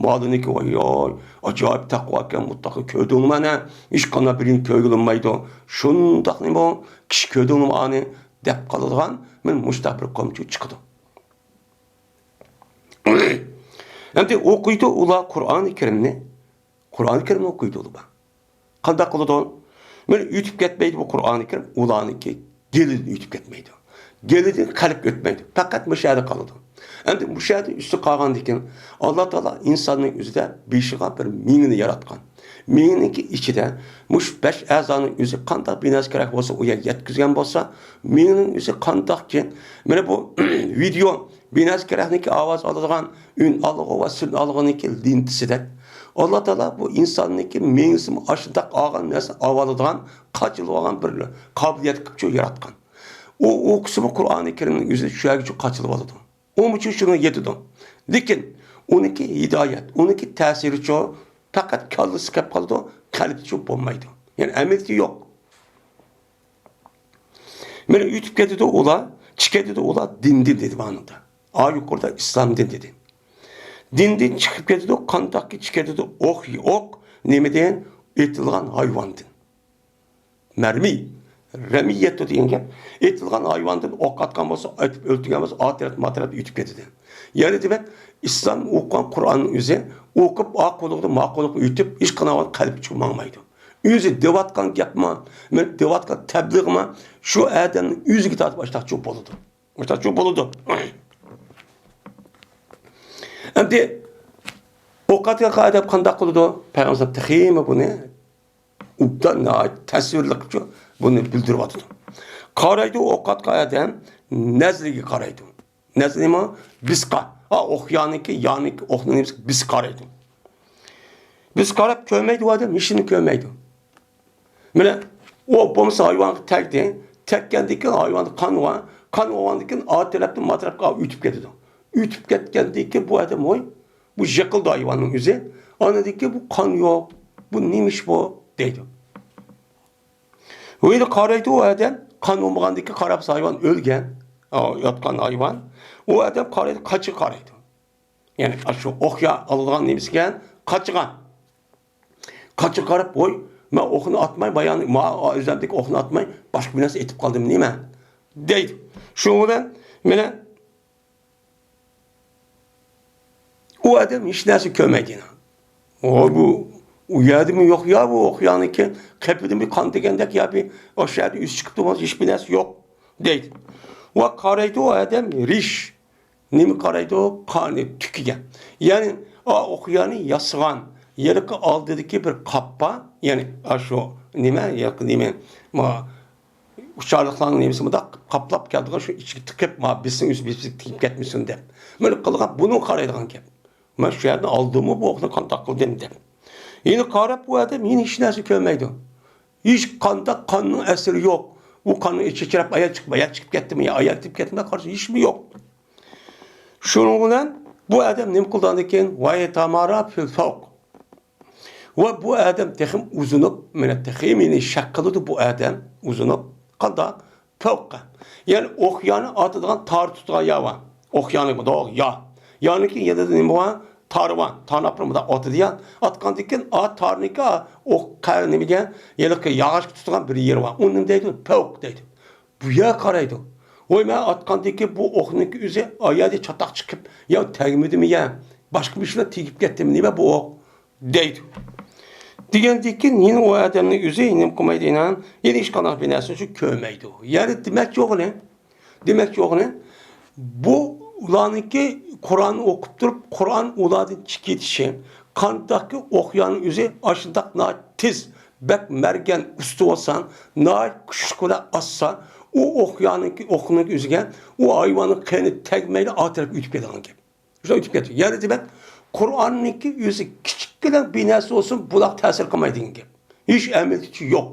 مالىنىكى، ۋاي، ۋاي، ئاجايىپ تەقۋا ئىكەن، مۇتلەقلا كۆردۈڭمۇ مانا؟ ھېچقانداق بىرىنى كۆرگىلى بولمايدۇ. شۇنداق نېمە، كىشى كۆردۈڭمۇ ئانى؟ دەپ قالىدىغان مانا مۇشۇنداق بىر قومچۇق چىقىدۇ. ئەمدى ئوقۇيدۇ ئۇلار قۇرئانى كەرىمنى. قۇرئانى كەرىمنى ئوقۇيدۇ ئۇلار. قانداق قىلىدۇ؟ مانا ئۆتۈپ كەتمەيدۇ بۇ قۇرئانى كەرىم، ئۇلارنىڭكى گېلىدىن ئۆتۈپ كەتمەيدۇ. گېلىدىن قەلبكە ئۆتمەيدۇ. پەقەت مۇشۇ يەردە قالىدۇ. ئەمدى مۇشۇ يەردە ئۈستى قالغاندىن كېيىن، ئاللا تائالا ئىنساننىڭ ئۆزىدە بېشىغا بىر مېڭىنى ياراتقان. مېڭىنىڭكى ئىچىدە مۇشۇ بەش ئەزانىڭ ئۆزى قانداق بىناسى كېرەك بولسا، ئۇ يەرگە يەتكۈزگەن بولسا، مېڭىنىڭ ئۆزى قانداقكى، مانا بۇ ۋىدېئو بىناسى كېرەكنىڭكى ئاۋاز ئالىدىغان ئۈن ئالغۇ ۋە سۈن ئالغۇنىڭكى لېنتىسىدەك. ئاللا تائالا بۇ ئىنساننىڭكى مېڭىسىمۇ ئاشۇنداق ئالغان نەرسىنى ئاۋالىدىغان، قاچىلىۋالغان بىر قابىلىيەت قىلىپچۇ ياراتقان. ئۇ ئوقۇسىمۇ قۇرئانى كەرىمنىڭ ئۆزى شۇ يەرگىچۇ قاچىلىۋالىدۇ. ئۇمۇچۇ شۇنىڭغا يېتىدۇ. لېكىن ئۇنىڭكى ھىدايەت، ئۇنىڭكى تەسىرىچۇ پەقەت كاللىسى كەپ قالىدۇ، قەلبىچۇ بولمايدۇ. يەنى ئەمەلىيىتى يوق. مانا ئۆتۈپ كېتىدۇ ئۇلار، چىقىۋېتىدۇ ئۇلار دىندىن دېدى مانىدا. ئا يۇقىرىدا ئىسلامدىن دېدى. دىندىن چىقىپ كېتىدۇ، قانداقكى چىقىپ كېتىدۇ؟ ئوق، ئوق نېمىدىن؟ ئېتىلغان ھايۋاندىن. مەرمىي، رەمىيەتۇ دېگەن گەپ. ئېتىلغان ھايۋاندىن ئوق ئاتقان بولسا، ئېتىپ ئۆلتۈرگەن بولسا، ئا تەرەپ، ما تەرەپ ئۆتۈپ كېتىدۇ. يەنى دېمەك، ئىسلام ئوقۇغان قۇرئاننىڭ ئۆزى ئوقۇپ، ئا قۇلىقىدىن ما قۇلىققا ئۆتۈپ، ھېچقانداق قەلبى چىقىپ ماڭمايدۇ. ئۆزى دەۋاتقان گەپمۇ، مەن دەۋاتقان تەبلىغمۇ شۇ ئادەمنىڭ ئۆزىگە تارتىپ ئاشتاقچۇ بولىدۇ. ئاشتاقچۇ بولىدۇ. ئەمدى ئوقۇۋاتقان ئادەم قانداق قىلىدۇ؟ پەيغەمبەر تېخىمۇ بۇنى ئوبدان، ناھايىتى تەسۋىرلىك قىلىپ بۇنى بىلدۈرۈۋاتىدۇ. قارايدۇ، ئوقۇۋاتقان ئادەم نەزىرىگە قارايدۇ. نەزىر نېمە؟ بىسقا. ھا، ئوق يانىكى، يانىكى ئوقنىڭ نېمىسى؟ بىسقا قارايدۇ. بىسقا قاراپ كۆرمەيدۇ ئۇ ئادەم، ھېچنېمىنى كۆرمەيدۇ. مانا، ئۇ بولمىسا ھايۋانغا تەگدى. تەگكەندىن كېيىن ھايۋاندا قان بار. قان بولغاندىن كېيىن ئا تەرەپتىن ما تەرەپكە ئۆتۈپ كېتىدۇ. ئۆتۈپ كەتكەندىن كېيىن بۇ ئادەم، ۋوي، بۇ يىقىلدى ھايۋاننىڭ ئۆزى. ئاندىن كېيىن بۇ قان يوق. بۇ نېمە ئىش بۇ؟ دەيدۇ. ۋويدا قارايدۇ ئۇ ئادەم، قان بولمىغاندىن كېيىن قاراپ ھايۋان ئۆلگەن. ئا، ياتقان ھايۋان. ئۇ ئادەم قارايدۇ، قاچىغا قارايدۇ. يەنى ئاشۇ ئوق يا-، ئالىدىغان نېمىسىكەن؟ قاچىغا. قاچىغا قاراپ، ۋوي، مەن ئوقنى ئاتماي، بايان، ما-، ئۆزۈمدىكى ئوقنى ئاتماي، باشقا بىر نەرسە ئېتىپ قالدىم نېمە؟ دەيدۇ. شۇنىڭ بىلەن مانا ئۇ ئادەم ھېچ نەرسە كۆرمەيدۇ يەنە. ۋوي، بۇ ئۇ يەردىمۇ يوق يا، بۇ ئوق يانىكى قېپىدىمۇ قان دېگەندەك يا بىر ئاشۇ يەردە ئۆزى چىقىپتۇ، ھېچ بىر نەرسە يوق دەيدۇ. ۋە قارايدۇ ئۇ ئادەم رىش. نېمە قارايدۇ؟ قانى تۈكىگە. يەنى، ئا، ئوق يانى ياسىغان ھېلىقى ئالدىدىكى بىر قاپقا، يەنى، ئاشۇ نېمە، ھېلىقى نېمە، ما، ئۇچارلىقلارنىڭ نېمىسى مۇنداق قاپلاپ كەلدىغان، شۇ ئىچىگە تىقىپ، ما، بېسىڭ ئۆز بېسىپ تېگىپ كەتمىسۇن دەپ. مانا قىلغان بۇنى قارايدىغان گەپ. مەن شۇ يەردىن ئالدىممۇ بۇ ئوقنى، قانداق قىلدىم دەپ. يەنە قاراپ بۇ ئادەم يەنە ھېچ نەرسە كۆرمەيدۇ. ھېچ قانداق قاننىڭ ئەسىرى يوق. ئۇ قاننىڭ ئىچى چىراپ، ئاياغ چىقىپ، ئاياغ چىقىپ كەتتىمۇ يا ئاياغ چىقىپ كەتتىمۇ قارىسا ھېچمۇ يوق. شۇنىڭ بىلەن بۇ ئادەم نېمە قىلىدۇ ئاندىن كېيىن؟ ۋاي تامارا فىل فەۋق. ۋە بۇ ئادەم تېخىمۇ ئۇزىنىپ، مانا تېخىمۇ يەنە شەك قىلىدۇ بۇ ئادەم، ئۇزىنىپ. قانداق؟ پوققا. يەنى ئوق يانى ئاتىدىغان تار تۇتىدىغان يا بار. ئوق يانى مۇنداق يا. يانىكى يەنە نېمە بار؟ تار بار. تارنى ئاپىرىپ مۇنداق ئاتىدۇ يا. ئاتقاندىن كېيىن ئا تارنىڭكى ئوق قە-، نېمىگە؟ ھېلىقى ياغاچقا تۇتىدىغان بىر يېرى بار. ئۇنى نېمە دەيدۇ؟ پوق دەيدۇ. بۇ يەر قارايدۇ. ۋوي، مەن ئاتقاندىن كېيىن بۇ ئوقنىڭكى ئۆزى ئايەردە چاتاق چىقىپ، يا تەگمىدىمۇ يا؟ باشقا بىر شۇنداق تېگىپ كەتتىمۇ نېمە بۇ ئوق؟ دەيدۇ. دېگەندىن كېيىن يەنە ئۇ ئادەمنىڭ ئۆزى نېمە قىلمايدۇ يەنە؟ يەنە ھېچقانداق بىر نەرسە ئۈچۈن كۆرمەيدۇ. يەنى دېمەكچى بولغىنى، دېمەكچى بولغىنى، بۇ ئۇلارنىڭكى قۇرئان ئوقۇپ تۇرۇپ، قۇرئان ئۇلاردىن چىقىپ كېتىشى، قانداقكى ئوقيانىڭ ئۆزى ئاشۇنداق ناھايىتى تېز، بەك مەرگەن ئۇستا بولسا، ناھايىتى كۈچلۈك بىلەن ئاتسا، ئۇ ئوقيانىڭكى ئوقنىڭ ئۆزىگە ئۇ ھايۋاننىڭ قېنى تەگمەيلا ئا تەرەپكە ئۆتۈپ كېتىدىغان گەپ. شۇنداق ئۆتۈپ كەتتى. يەنى دېمەك، قۇرئاننىڭكى ئۆزى كىچىككىنە بىر نەرسە بولسۇن، بۇلارغا تەسىر قىلمايدىغان گەپ. ھېچ ئەمەلىيىتى يوق.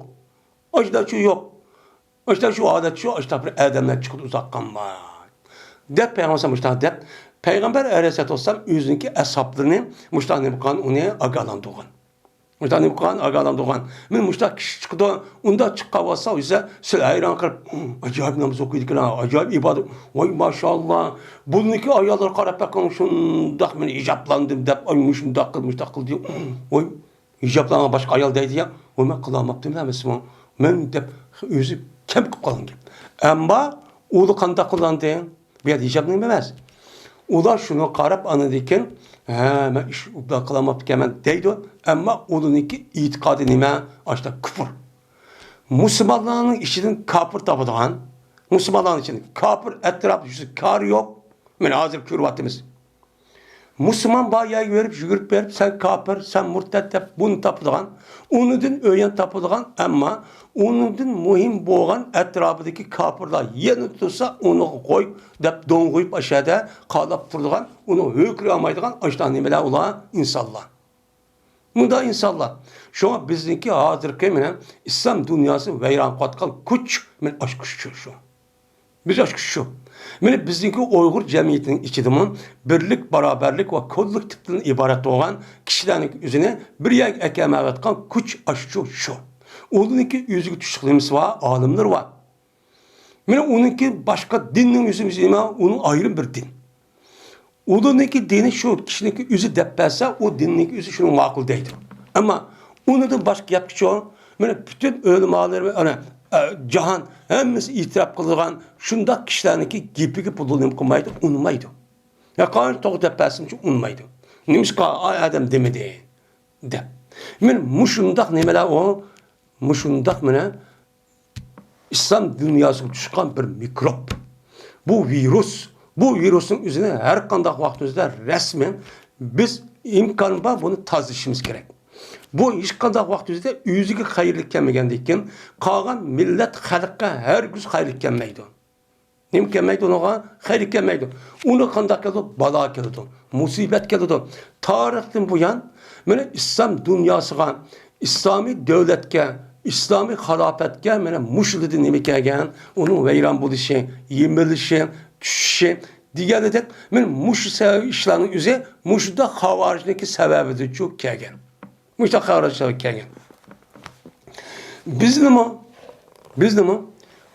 ئاشۇنداق شۇ يوق. ئاشۇنداق شۇ ھالەت شۇ، ئاشۇنداق بىر ئادەملەر چىقىدۇ ئۇزاق قالماي. دەپ پەيغەمبەر مۇشۇنداق دەپ، پەيغەمبەر ئەلەيھىسسالاتۇ ۋەسسالام ئۆزىنىڭكى ئەسھابلىرىنى مۇشۇنداق نېمە قىلغان، ئۇنى ئاگاھلاندۇرغان. مۇشۇنداق نېمە قىلغان، ئاگاھلاندۇرغان. مانا مۇشۇنداق كىشى چىقىدۇ، ئۇنداق چىققان بولسا، دېسە، سىلەر ھەيران قېلىپ، ئاجايىپ ناماز ئوقۇيدىكەن، ئاجايىپ ئىبادەت، ۋاي ماشائاللا. بۇنىڭكى ئاياللىرى قاراپ بېقىڭ، شۇنداق مەن ھىجابلاندىم دەپ، ئاي مۇشۇنداق قىلدى، مۇشۇنداق قىلدى، ۋاي ھىجابلانغان باشقا ئايال دەيدۇ يا، ۋاي مەن قىلالماپتىمەن ئەمەسمۇ مەن دەپ ئۆزى كەم قىلىپ قالغان گەپ. ئەمما ئۇلار قانداق قىلغانتى؟ بۇ يەردە ھىجاب نېمە ئەمەس. ئۇلار شۇنى قاراپ، ئاندىن كېيىن، ھە، مەن ئىش ئۇنداق قىلالماپتىكەنمەن دەيدۇ. ئەمما ئۇلارنىڭكى ئېتىقادى نېمە؟ ئاشتا كۇپۇر. مۇسۇلمانلارنىڭ ئىچىدىن كاپىر تاپىدىغان، مۇسۇلمانلارنىڭ ئىچىدىن كاپىر ئەتراپتا يۈرسە كارى يوق. مانا ھازىر كۆرۈۋاتىمىز. مۇسۇلمان بار يەرگە بېرىپ، يۈگۈرۈپ بېرىپ، سەن كاپىر، سەن مۇرتەت دەپ بۇنى تاپىدىغان، ئۇنىڭدىن ئۆيەن تاپىدىغان، ئەمما ئۇنىڭدىن مۇھىم بولغان ئەتراپىدىكى كاپىرلار يەنە تۇرسا، ئۇنىڭغا قوي دەپ دوڭغۇيۇپ ئاشۇ يەردە قالاپ تۇرىدىغان، ئۇنىڭ ھۆرىكىنى ئالمايدىغان ئاشۇنداق نېمىلەر ئۇلار ئىنسانلار. مۇنداق ئىنسانلار. شۇڭا بىزنىڭكى ھازىرقى مانا ئىسلام دۇنياسىنى ۋەيران قىلىۋاتقان كۈچ مانا ئاشۇ كۈچ شۇ. بىز ئاشۇ كۈچ شۇ. مانا بىزنىڭكى ئۇيغۇر جەمئىيىتىنىڭ ئىچىدىمۇ بىرلىك، باراۋەرلىك ۋە كوللېكتىپتىن ئىبارەت بولغان كىشىلەرنىڭ ئۆزىنى بىر يەرگە ئەكەلمەيۋاتقان كۈچ ئاشۇ شۇ. ئۇنىڭكى ئۆزىگە تۇشلۇق نېمىسى بار، ئالىملىرى بار. مانا ئۇنىڭكى باشقا دىننىڭ ئۆزى، ئۇنىڭ ئايرىم بىر دىن. ئۇلارنىڭكى دىنى شۇ كىشىنىڭكى ئۆزى دەپ بەرسە، ئۇ دىننىڭكى ئۆزى شۇنى ماقۇل دەيدۇ. ئەمما ئۇنىڭدىن باشقا گەپكىچۇ، مانا پۈتۈن ئۆلىمالىرى، ئانا، ئە، جاھان ھەممىسى ئېتىراپ قىلىدىغان شۇنداق كىشىلەرنىڭكى گېپىگە پۇل نېمە قىلمايدۇ، ئۇنىمايدۇ. يا قانچە توغرا دەپ بەرسىمچۇ ئۇنىمايدۇ. نېمىشقا ئاي ئادەم دېمىدى دەپ. مانا مۇشۇنداق نېمىلەر ئۇ، مۇشۇنداق مانا ئىسلام دۇنياسىغا چۈشكەن بىر مىكروب. بۇ ۋىرۇس. بۇ ۋىرۇسنىڭ ئۆزىنى ھەر قانداق ۋاقىتىمىزدا رەسمەن بىز ئىمكان بار بۇنى تازىلىشىمىز كېرەك. بۇ ھېچقانداق ۋاقىتىمىزدا ئۆزىگە خەيرلىك كەلمىگەندىن كېيىن، قالغان مىللەت خەلققە ھەرگىز خەيرلىك كەلمەيدۇ. نېمە كەلمەيدۇ ئۇنىڭغا؟ خەيرلىك كەلمەيدۇ. ئۇنى قانداق كېلىدۇ؟ بالا كېلىدۇ. مۇسىبەت كېلىدۇ. تارىختىن بۇيان، مانا ئىسلام دۇنياسىغا، ئىسلامىي دۆلەتكە، ئىسلامىي خىلاپەتكە، مانا مۇشۇلىدىن نېمە كەلگەن؟ ئۇنىڭ ۋەيران بولۇشى، يېمىلىشى، چۈشۈشى دېگەنىدەك، مانا مۇشۇ سەۋەب ئىشلارنىڭ ئۆزى مۇشۇنداق خاۋارىجنىڭكى سەۋەبىدىنچۇ كەلگەن. مۇشۇنداق خاۋارىجلار كەلگەن. بىزنىمۇ، بىزنىمۇ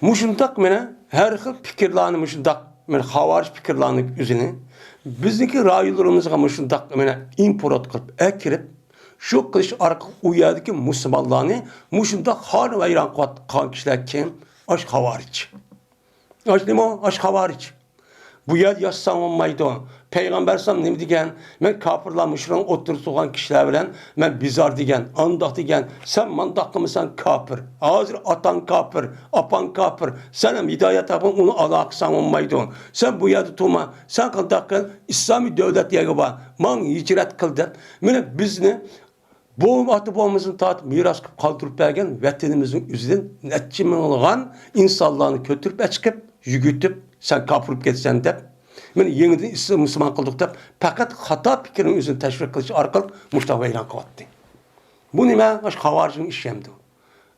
مۇشۇنداق مانا ھەر خىل پىكىرلارنى، مۇشۇنداق مانا خاۋارىج پىكىرلارنىڭ ئۆزىنى بىزنىڭكى رايونلىرىمىزغا مۇشۇنداق مانا ئىمپورت قىلىپ ئەكىرىپ، شۇ قىلىش ئارقىلىق ئۇ يەردىكى مۇسۇلمانلارنى مۇشۇنداق خار ۋەيران قىلىۋاتقان كىشىلەر كىم؟ ئاشۇ خاۋارىج. ئاشۇ نېمە؟ ئاشۇ خاۋارىج. بۇ يەردە ياشىساڭ بولمايدۇ. پەيغەمبەر ئەلەيھىسسالام نېمە دېگەن؟ مەن كاپىرلار، مۇشرىكلارنىڭ ئوتتۇرىسىدا تۇرغان كىشىلەر بىلەن مەن بىزار دېگەن، ئانداق دېگەن. سەن مانداق قىلمىساڭ كاپىر. ھازىر ئاتاڭ كاپىر، ئاپاڭ كاپىر. سەن ھەم ھىدايەت تاپقىن، ئۇنى ئالاقىساڭ بولمايدۇ. سەن بۇ يەردە تۇرما. سەن قانداق قىل؟ ئىسلامىي دۆلەت يەرگە بار. ماڭ ھىجرەت قىل دەپ. مانا بىزنى بوۋام ئاتا بوۋىمىزدىن تارتىپ مىراس قىلىپ قالدۇرۇپ بەرگەن ۋەتىنىمىزنىڭ ئۆزىدىن نەچچە مىڭلىغان ئىنسانلارنى كۆتۈرۈپ ئەچىقىپ، يۈگۈتۈپ، سەن كاپىر بولۇپ كېتىسەن دەپ، مانا يېڭىدىن ئىسلام مۇسۇلمان قىلدۇق دەپ، پەقەت خاتا پىكىرنىڭ ئۆزىنى تەشۋىق قىلىش ئارقىلىق مۇشۇنداق ۋەيران قىلىۋاتتى. بۇ نېمە؟ مۇشۇ خاۋارىجنىڭ ئىشى ئەمدى.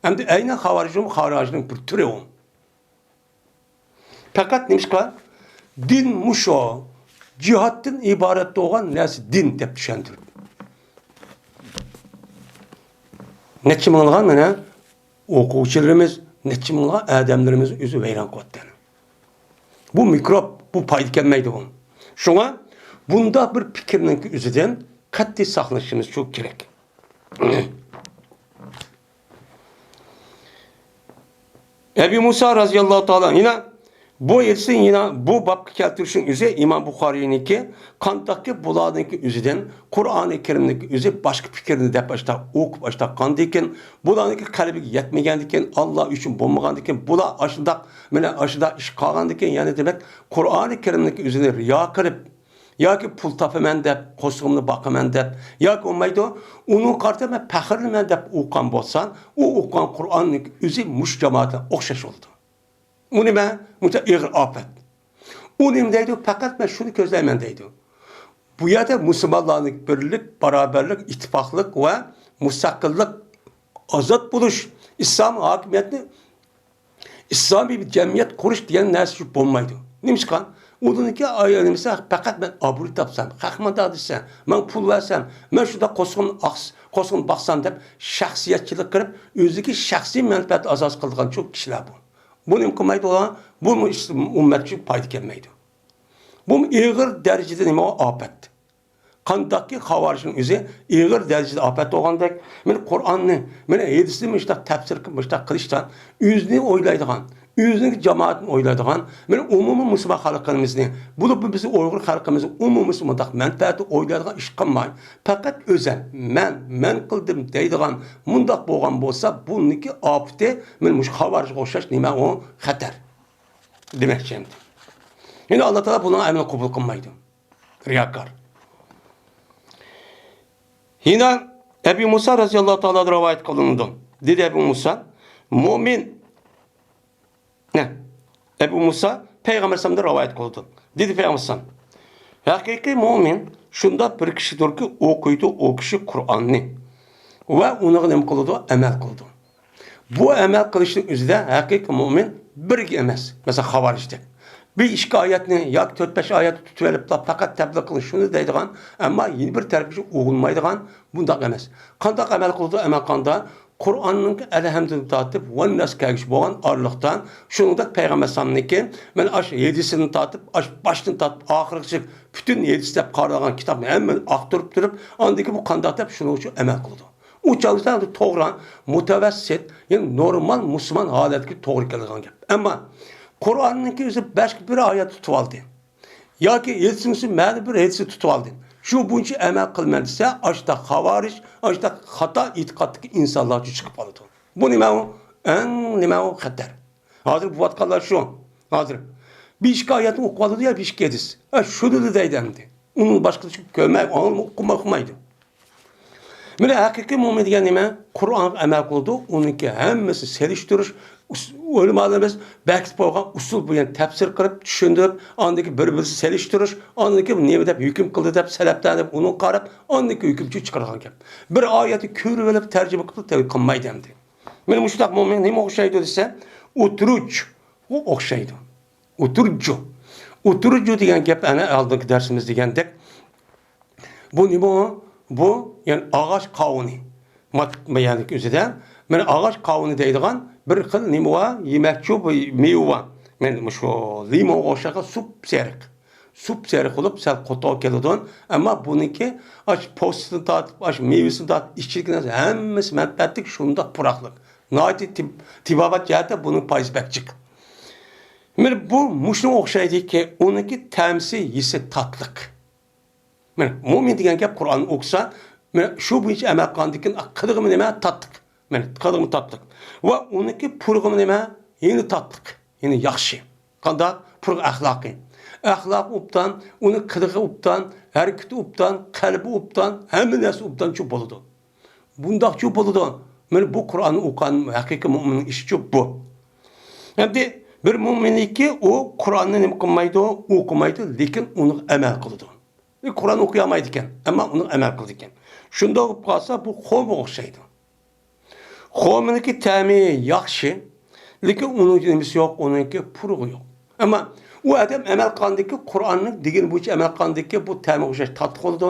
ئەمدى ئەينەن خاۋارىجمۇ خاۋارىجنىڭ بىر تۈرى ئۇ. پەقەت نېمىشقا؟ دىن مۇشۇ. جىھادتىن ئىبارەت بولغان نەرسە دىن دەپ چۈشەندۈرۈپ. نەچچە مىڭلىغان مانا ئوقۇغۇچىلىرىمىز، نەچچە مىڭلىغان ئادەملىرىمىز ئۆزى ۋەيران قىلىۋاتىدۇ. بۇ مىكروب، بۇ پايدا كەلمەيدۇ بۇ. شۇڭا بۇنداق بىر پىكىرنىڭ ئۆزىدىن قەتئىي ساقلىنىشىمىز شۇ كېرەك. ئەبى مۇسا رازىياللاھۇ تائالا يەنە بۇ ھەدىسنى يەنە بۇ بابقا كەلتۈرۈشنىڭ ئۆزى ئىمام بۇخارىينىڭكى، قانداقكى بۇلارنىڭكى ئۆزىدىن قۇرئانى كەرىمنىڭكى ئۆزى باشقا پىكىرنى دەپ ئاشتا ئوقۇپ ئاشتا قاندىكىن، بۇلارنىڭكى قەلبىگە يەتمىگەندىكىن، ئاللا ئۈچۈن بولمىغاندىكىن، بۇلار ئاشۇنداق، مانا ئاشۇنداق ئىش قالغاندىكىن، يەنى دېمەك، قۇرئانى كەرىمنىڭكى ئۆزىنى رىيا قىلىپ، ياكى پۇل تاپىمەن دەپ، قورسىقىمنى باقىمەن دەپ، ياكى بولمايدۇ، ئۇنىڭغا قارىتا مەن پەخىرلىنىمەن دەپ ئوقۇغان بولسا، ئۇ ئوقۇغان قۇرئاننىڭ ئۆزى مۇشۇ جامائەتكە ئوخشاش بولىدۇ. ئۇ نېمە؟ مۇشۇ ئېغىر ئاپەت. ئۇ نېمە دەيدۇ؟ پەقەت مەن شۇنى كۆزلەيمەن دەيدۇ. بۇ يەردە مۇسۇلمانلارنىڭ بىرلىك، باراۋەرلىك، ئىتتىپاقلىق ۋە مۇستەقىللىق، ئازاد بولۇش، ئىسلام ھاكىمىيەتنى ئىسلامىي بىر جەمئىيەت قۇرۇش دېگەن نەرسە بولمايدۇ. نېمىشقا؟ ئۇنىڭكى ئايرىلمىسا، پەقەت مەن ئابرۇي تاپسام، خەقمەن دادىسەم، مەن پۇل بەرسەم، مەن شۇنداق قوسۇقۇم ئاقس-، قوسۇقنى باقسام دەپ شەخسىيەتچىلىك قىلىپ، ئۆزىدىكى شەخسىي مەنپەئەت ئاساس قىلىدىغان شۇ كىشىلەر بۇ. بۇ نېمە قىلمايدۇ ئۇلار؟ بۇمۇ ئىس-، ئۈممەتكە پايدا كەلمەيدۇ. بۇمۇ ئېغىر دەرىجىدە نېمە ئاپەت. قانداقكى خاۋارىجنىڭ ئۆزى ئېغىر دەرىجىدە ئاپەت بولغاندەك، مانا قۇرئاننى، مانا ھەدىسنى مۇشۇنداق تەپسىر قىلىپ، مۇشۇنداق قىلىشتا ئۆزىنى ئويلايدىغان، ئۆزىنىڭ جامائىتىنى ئويلايدىغان، مانا ئومۇمىي مۇسۇلمان خەلقىمىزنى، بولۇپمۇ بىز ئۇيغۇر خەلقىمىزنىڭ ئومۇمىي مۇنداق مەنپەئەتىنى ئويلايدىغان ئىش قىلماي، پەقەت ئۆزەم، مەن، مەن قىلدىم دەيدىغان مۇنداق بولغان بولسا، بۇنىڭكى ئاپىتى مانا مۇشۇ خاۋارىجغا ئوخشاش نېمە ئۇ؟ خەتەر دېمەكچى ئەمدى. يەنى ئاللا تائالا بۇنىڭ ئەمەلنى قوبۇل قىلمايدۇ. رىياكار. يەنە ئەبۇ مۇسا رەزىياللاھۇ تائالا رىۋايەت قىلىنىدۇ. دېدى ئەبۇ مۇسا، مۇئمىن، نە، ئەبۇ مۇسا پەيغەمبەر ئەلەيھىسسالامدىن رىۋايەت قىلىدۇ. دېدى پەيغەمبەر ئەلەيھىسسالام، ھەقىقىي مۇئمىن شۇنداق بىر كىشىدۇركى، ئوقۇيدۇ ئۇ كىشى قۇرئاننى ۋە ئۇنىڭغا نېمە قىلىدۇ؟ ئەمەل قىلىدۇ. بۇ ئەمەل قىلىشنىڭ ئۆزىدە ھەقىقىي مۆمىن بىرگە ئەمەس. مەسىلەن، خاۋارىجدەك. بىر ئىككى ئايەتنى ياكى تۆت بەش ئايەتنى تۇتۇۋېلىپلا پەقەت تەبلىغ قىلىش شۇنى دەيدىغان، ئەمما يەنە بىر تەرەپكە ئۇغۇنمايدىغان بۇنداق ئەمەس. قانداق ئەمەل قىلىدۇ؟ ئەمەل قانداق؟ قۇرئاننىڭ ئەلھەمدىدىن تارتىپ ۋەنناس كەلگۈچە بولغان ئارىلىقتا، شۇنىڭدەك پەيغەمبەر ئەلەيھىسسالامنىڭكى، مەن ئاش ھەدىسىدىن تارتىپ، ئاش باشتىن تارتىپ ئاخىرغىچە پۈتۈن ھەدىس دەپ قارالغان كىتابنى ھەممىنى ئاختۇرۇپ تۇرۇپ، ئاندىن كېيىن بۇ قانداق دەپ شۇنىڭ ئۈچۈن ئەمەل قىلىدۇ. ئۇ چاغدا توغرا، مۇتەۋەسسىت، يەنى نورمال مۇسۇلمان ھالەتكە توغرا كېلىدىغان گەپ. ئەمما قۇرئاننىڭكى ئۆزى بەشكە بىر ئايەت تۇتۇۋالدى. ياكى ھەدىسىمىزدىن مەلۇم بىر ھەدىسنى تۇتۇۋالدى. شۇ بويىچە ئەمەل قىلىمەن دېسە، ئاشۇنداق خاۋارىج، ئاشۇنداق خاتا ئېتىقادتىكى ئىنسانلار ئۈچۈن چىقىپ قالىدۇ. بۇ نېمە ئۇ؟ ئەڭ نېمە ئۇ؟ خەتەر. ھازىر بولۇۋاتقانلار شۇ. ھازىر بىر ئىككى ئايەتنى ئوقۇۋالىدۇ يا بىر ئىككى ھەدىس. ھە، شۇنىلا دەيدۇ ئەمدى. ئۇنىڭ باشقىسى كۆرمەي، ئاڭلىماي، ئوقۇماي، ئوقۇمايدۇ. مانا ھەقىقىي مۆمىن دېگەن نېمە؟ قۇرئانغا ئەمەل قىلىدۇ، ئۇنىڭكى ھەممىسى سېلىشتۇرۇش، ئۇس-، ئۆلىمالىرىمىز بەكىتىپ قويغان ئۇسۇل بويىچە تەپسىر قىلىپ، چۈشەندۈرۈپ، ئاندىن كېيىن بىر-بىرسى سېلىشتۇرۇش، ئاندىن كېيىن نېمە دەپ ھۆكۈم قىلدى دەپ سەلەپلەر دەپ ئۇنىڭغا قاراپ، ئاندىن كېيىن ھۆكۈمچى چىقىرىدىغان گەپ. بىر ئايەتنى كۆرۈۋېلىپ تەرجىمە قىلىپ تەۋھىد قىلمايدۇ ئەمدى. مانا مۇشۇنداق مۆمىن نېمە ئوخشايدۇ دېسە، ئۇترۇج، ئۇ ئوخشايدۇ. ئۇترۇججۇ. ئۇترۇججۇ دېگەن گەپ ئەنە ئالدىنقى دەرسىمىز دېگەندەك، بۇ نېمە ئۇ؟ بۇ، يەنى ئاغاچ قاۋۇنى. مات-، يەنى ئۆزىدە، مانا ئاغاچ قاۋۇنى دەيدىغان بىر خىل نېمە بار؟ يېمەكچۇ، بۇ مېۋە بار. مانا مۇشۇ لىمونغا ئوخشىغان سۇپسېرىق. سۇپسېرىق بولۇپ، سەل قوتۇق كېلىدۇ. ئەمما بۇنىڭكى ئاش پوستىدىن تارتىپ، ئاش مېۋىسىدىن تارتىپ، ئىچىدىكى نەرسە ھەممىسى مەنپەئەتلىك، شۇنداق پۇراقلىق. ناھايىتى تىب-، تېبابەت جەھەتتە بۇنىڭ پايدىسى بەك جىق. مانا بۇ مۇشۇنىڭغا ئوخشايدۇكى، ئۇنىڭكى تەمسى، يېسى تاتلىق. مانا مۆمىن دېگەن گەپ قۇرئاننى ئوقۇسا، مانا شۇ بويىچە ئەمەل قىلغاندىن كېيىن قىلىقىمۇ نېمە؟ تاتلىق. مانا قىلىقىمۇ تاتلىق. ۋە ئۇنىڭكى پۇرىقىمۇ نېمە؟ يەنە تاتلىق. يەنى ياخشى. قانداق؟ پۇرىقى، ئەخلاقى. ئەخلاقى ئوبدان، ئۇنىڭ قىلىقى ئوبدان، ھەرىكىتى ئوبدان، قەلبى ئوبدان، ھەممە نەرسە ئوبدانچۇ بولىدۇ. بۇنداقچۇ بولىدۇ. مانا بۇ قۇرئاننى ئوقۇغان ھەقىقىي مۆمىننىڭ ئىشىچۇ بۇ. ئەمدى بىر مۆمىننىڭكى ئۇ قۇرئاننى نېمە قىلمايدۇ، ئوقۇمايدۇ، لېكىن ئۇنىڭغا ئەمەل قىلىدۇ. قۇرئان ئوقۇيالمايدىكەن، ئەمما ئۇنىڭغا ئەمەل قىلىدىكەن. شۇنداق بولۇپ قالسا، بۇ خورمىغا ئوخشايدۇ. خورمىنىڭكى تەمى ياخشى، لېكىن ئۇنىڭ نېمىسى يوق، ئۇنىڭكى پۇرىقى يوق. ئەمما ئۇ ئادەم ئەمەل قىلغاندىكى، قۇرئاننىڭ دېگىنى بويىچە ئەمەل قىلغاندىكى، بۇ تەمى ئوخشاش تاتلىق بولىدۇ.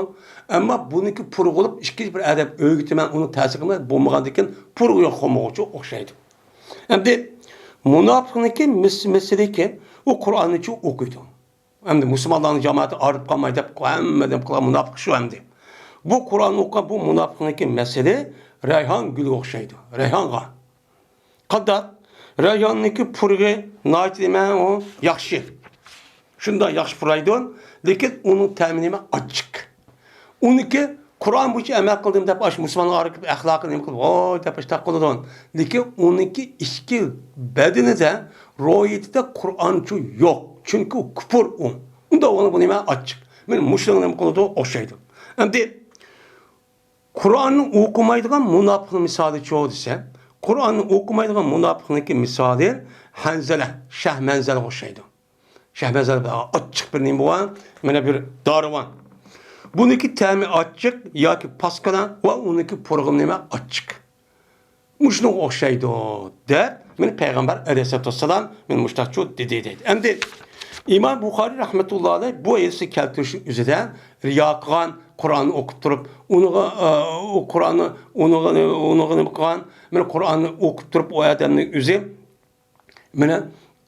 ئەمما بۇنىڭكى پۇرىقى بولۇپ، ئىككىنچى بىر ئادەم ئۆگىتىمەن، ئۇنىڭ تەسىرى بىلەن بولمىغاندىكىن، پۇرىقى يوق خورمىغىچۇ ئوخشايدۇ. ئەمدى مۇناپىقنىڭكى مىس-، مەسىلىكى، ئۇ قۇرئاننىچۇ ئوقۇيدۇ. ئەمدى مۇسۇلمانلارنىڭ جامائىتى ئايرىلىپ قالماي دەپ ھەممە نېمە قىلغان مۇناپىق شۇ ئەمدى. بۇ قۇرئاننى ئوقۇغان بۇ مۇناپىقنىڭكى مەسىلى رەيھان گۈلىگە ئوخشايدۇ. رەيھانغا. قانداق؟ رەيھاننىڭكى پۇرىقى ناھايىتى نېمە ئۇ؟ ياخشى. شۇنداق ياخشى پۇرايدۇ. لېكىن ئۇنىڭ تەمى نېمە؟ ئاچچىق. ئۇنىڭكى قۇرئان بويىچە ئەمەل قىلدىم دەپ، ئاشۇ مۇسۇلمانلار ئارىسىدا ئەخلاقى نېمە قىلىپ، ۋاي دەپ ئاشۇنداق قىلىدۇ. لېكىن ئۇنىڭكى ئىچكى بەدىنىدە، روھىيىتىدە قۇرئانچۇ يوق. چۈنكى ئۇ كۇپۇر ئۇ. ئۇنداق بولغاندا بۇ نېمە؟ ئاچچىق. مانا مۇشۇنىڭغا نېمە قىلىدۇ؟ ئوخشايدۇ. ئەمدى قۇرئاننى ئوقۇمايدىغان مۇناپىقنىڭ مىسالىچۇ دېسە، قۇرئاننى ئوقۇمايدىغان مۇناپىقنىڭكى مىسالى ھەنزەلە، شەھ مەنزەلگە ئوخشايدۇ. شەھ مەنزەلە ئاچچىق بىر نېمە بار، مانا بىر دارى بار. بۇنىڭكى تەمى ئاچچىق ياكى پاسكىنا ۋە ئۇنىڭكى پۇرىقى نېمە؟ ئاچچىق. مۇشۇنىڭغا ئوخشايدۇ دەپ، مانا پەيغەمبەر ئەلەيھىسسالاتۇ ۋەسسالام مانا مۇشۇنداقچۇ دېدى دەيدۇ. ئەمدى ئىمام بۇخارىي رەھمەتۇللا ئەلەيھ بۇ ھەدىسنى كەلتۈرۈشنىڭ ئۆزىدە رىيا قىلغان، قۇرئاننى ئوقۇپ تۇرۇپ، ئۇنىڭغا، ئۇ قۇرئاننى، ئۇنىڭغا، ئۇنىڭغا نېمە قىلغان، مانا قۇرئاننى ئوقۇپ تۇرۇپ، ئۇ ئادەمنىڭ ئۆزى، مانا،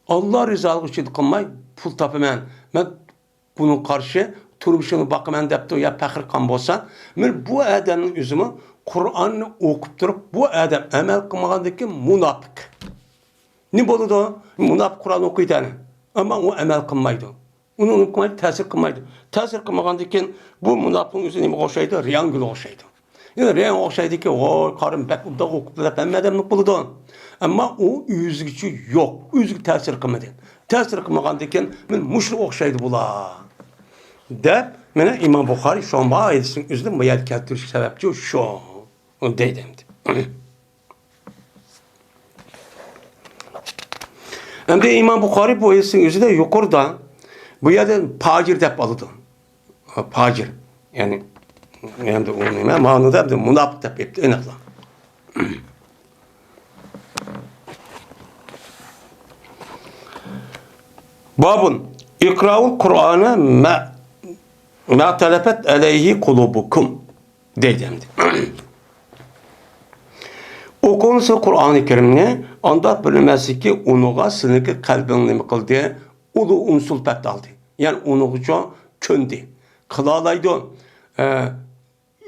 ئاللا رىزالىقى ئۈچۈن قىلماي، پۇل تاپىمەن، مەن بۇنىڭغا قارشى تۇرمۇشۇمنى باقىمەن دەپتۇ يا پەخىر قىلغان بولسا، مانا بۇ ئادەمنىڭ ئۆزىمۇ قۇرئاننى ئوقۇپ تۇرۇپ، بۇ ئادەم ئەمەل قىلمىغاندىن كېيىن مۇناپىق. نېمە بولىدۇ؟ مۇناپىق قۇرئان ئوقۇيدۇ، ئەنە. ئەمما ئۇ ئەمەل قىلمايدۇ. ئۇنىڭ نېمە قىلمايدۇ؟ تەسىر قىلمايدۇ. تەسىر قىلمىغاندىن كېيىن بۇ مۇناپىقنىڭ ئۆزى نېمىگە ئوخشايدۇ؟ رەڭگىلىگە ئوخشايدۇ. يەنە رەڭ ئوخشايدىكى، ۋوي، قارىم بەك ئوبدان ئوقۇپتۇ دەپ ھەممە ئادەمنى قىلىدۇ. ئەمما ئۇ ئۆزىگىچە يوق، ئۆزىگە تەسىر قىلمىدى. تەسىر قىلمىغاندىن كېيىن، مانا مۇشۇ ئوخشايدۇ بۇلار. دەپ، مانا ئىمام بۇخارىي شۇ ھەدىسنىڭ ئۆزىنى بۇ يەردە كەلتۈرۈش سەۋەبچى شۇ. دەيدۇ ئەمدى. ئەمدى ئىمام بۇخارىي بۇ ھەدىسنىڭ ئۆزىدە يۇقىرىدا بۇ يەردە پاجىر دەپ ئالىدۇ. پاجىر. يەنى، ئەمدى ئۇ نېمە مەنىدە ئەمدى مۇناپىق دەپ ئېيتتى، ئېنىقلا. بابۇن، ئىقرائۇل قۇرئانە مە، مە تەلەپەت ئەلەيھى قۇلۇبۇكۇم. دەيدۇ ئەمدى. ئوقۇڭلار قۇرئانى كەرىمنى، ئانداق بىلىنمەسلىككى ئۇنىڭغا سىلىنىڭكى قەلبىڭ نېمە قىلدى؟ ئۇلۇغ ئۇنسۇلپەت ئالدى. يەنى ئۇنىڭغىچۇ كۆندى. قىلالايدۇ. ئە،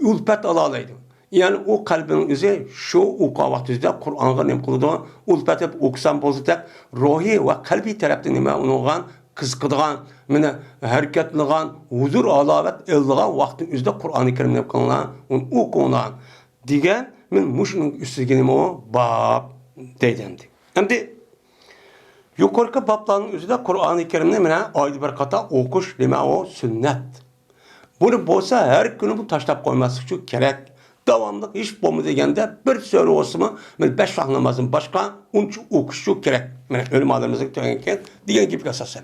ئۈلپەت ئالالايدۇ. يەنى ئۇ قەلبىنىڭ ئۆزى شۇ ئوقۇغان ۋاقتىدا قۇرئانغا نېمە قىلىدۇ؟ ئۈلپەت ئېلىپ ئوقۇسام بولدى دەپ، روھىي ۋە قەلبىي تەرەپتىن نېمە ئۇنىڭغا قىزىقىدىغان، مانا، ھەرىكەتلىنىدىغان، ھۇزۇر ھالاۋەت ئېلىدىغان ۋاقىتنىڭ ئۆزىدە قۇرئانى كەرىمنى نېمە قىلىڭلار، ئۇنى ئوقۇڭلار دېگەن، مانا، مۇشۇنىڭ ئۈستىگە نېمە ئۇ؟ باب دەيدۇ ئەمدى. ئەمدى يۇقىرىقى بابلارنىڭ ئۆزىدە قۇرئانى كەرىمنى، مانا، ئايدا بىر قېتىم ئوقۇش نېمە ئۇ؟ سۈننەت. بۇنى بولسا ھەر كۈنى بۇ تاشلاپ قويماسلىق ئۈچۈن كېرەك. داۋاملىق ھېچ بولمىدى دېگەندە بىر سۈرە بولسىمۇ، مانا، بەش ۋاق نامازدىن باشقا ئۇنچە ئوقۇش ئۈچۈن كېرەك. مانا، ئۆلىمالىرىمىزنىڭ تۆگەنكەن دېگەن گېپىگە ئاساسەن.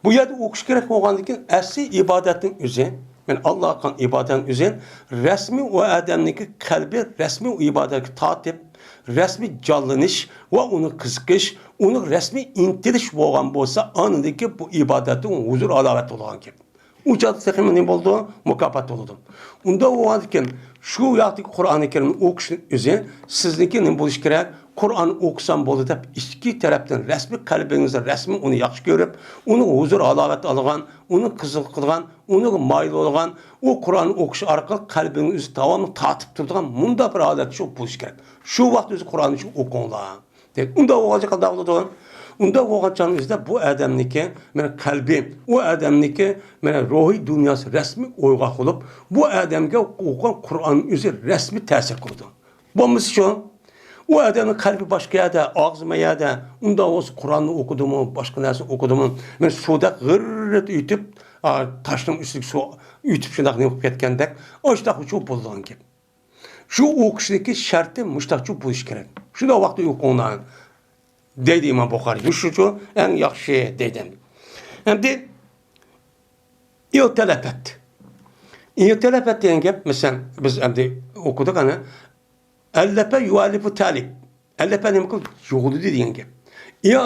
بۇ يەردە ئوقۇش كېرەك بولغاندىن كېيىن ئەسلى ئىبادەتنىڭ ئۆزى، مانا، ئاللاھقا قىلغان ئىبادەتنىڭ ئۆزى رەسمىي ئۇ ئادەمنىڭكى قەلبى رەسمىي ئۇ ئىبادەتكە تارتىپ، رەسمىي جانلىنىش ۋە ئۇنى قىزىقىش، ئۇنىڭ رەسمىي ئىنتىلىش بولغان بولسا، ئاندىن كېيىن بۇ ئىبادەتتە ھۇزۇر ھالاۋەت بولىدىغان گەپ. ئۇ چاغدا تېخىمۇ نېمە بولىدۇ؟ مۇكاپات بولىدۇ. ئۇنداق بولغاندىكىن، شۇ ياقتىكى قۇرئانى كەرىمنى ئوقۇشنىڭ ئۆزى سىزنىڭكى نېمە بولۇشى كېرەك؟ قۇرئان ئوقۇسام بولدى دەپ، ئىچكى تەرەپتىن رەسمىي قەلبىڭىزدە رەسمىي ئۇنى ياخشى كۆرۈپ، ئۇنىڭ ھۇزۇر ھالاۋەت ئالغان، ئۇنىڭ قىزىقىدىغان، ئۇنىڭغا مايىل بولغان، ئۇ قۇرئان ئوقۇش ئارقىلىق قەلبىڭىزنى داۋاملىق تارتىپ تۇرىدىغان مۇنداق بىر ھالەت شۇ بولۇشى كېرەك. شۇ ۋاقىت ئۆزى قۇرئان ئۈچۈن ئوقۇڭلار. دەپ، ئۇنداق بولغانچە قانداق بولىدۇ؟ ئۇنداق بولغان چاغنىڭ ئۆزىدە بۇ ئادەمنىڭكى، مانا، قەلبى، ئۇ ئادەمنىڭكى، مانا، روھىي دۇنياسى رەسمىي ئويغاق بولۇپ، بۇ ئادەمگە ئوقۇغان قۇرئان ئۆزى رەسمىي تەسىر قىلىدۇ. بولمىسىچۇ، ئۇ ئادەمنىڭ قەلبى باشقا يەردە، ئاغزى ما يەردە، ئۇنداق بولسا قۇرئاننى ئوقۇدىمۇ، باشقا نەرسە ئوقۇدىمۇ، مانا، سۇدەك غىررىت ئۆتۈپ، ئا، تاشنىڭ ئۈستىگە سۇ ئۆتۈپ شۇنداق نېمە قىلىپ كەتكەندەك، ئاشۇنداق ئۇچۇپ بولىدىغان گەپ. شۇ ئوقۇشنىڭكى شەرتى مۇشتاقچۇ بولۇشى كېرەك. شۇنداق ۋاقىتتا ئوقۇڭلار، دەيدۇ ئىمام بۇخارىي. مۇشۇچۇ ئەڭ ياخشى دەيدۇ. ئەمدى ئىغتەلەپەت. ئىغتەلەپەت دېگەن گەپ، مەسىلەن، بىز ئەمدى ئوقۇدۇق، ئەنە، ئەللەپە يۇئەللىپۇ تەلىپ. ئەللەپە نېمە قىلدى؟ يۇغلىدى دېگەن گەپ. يا،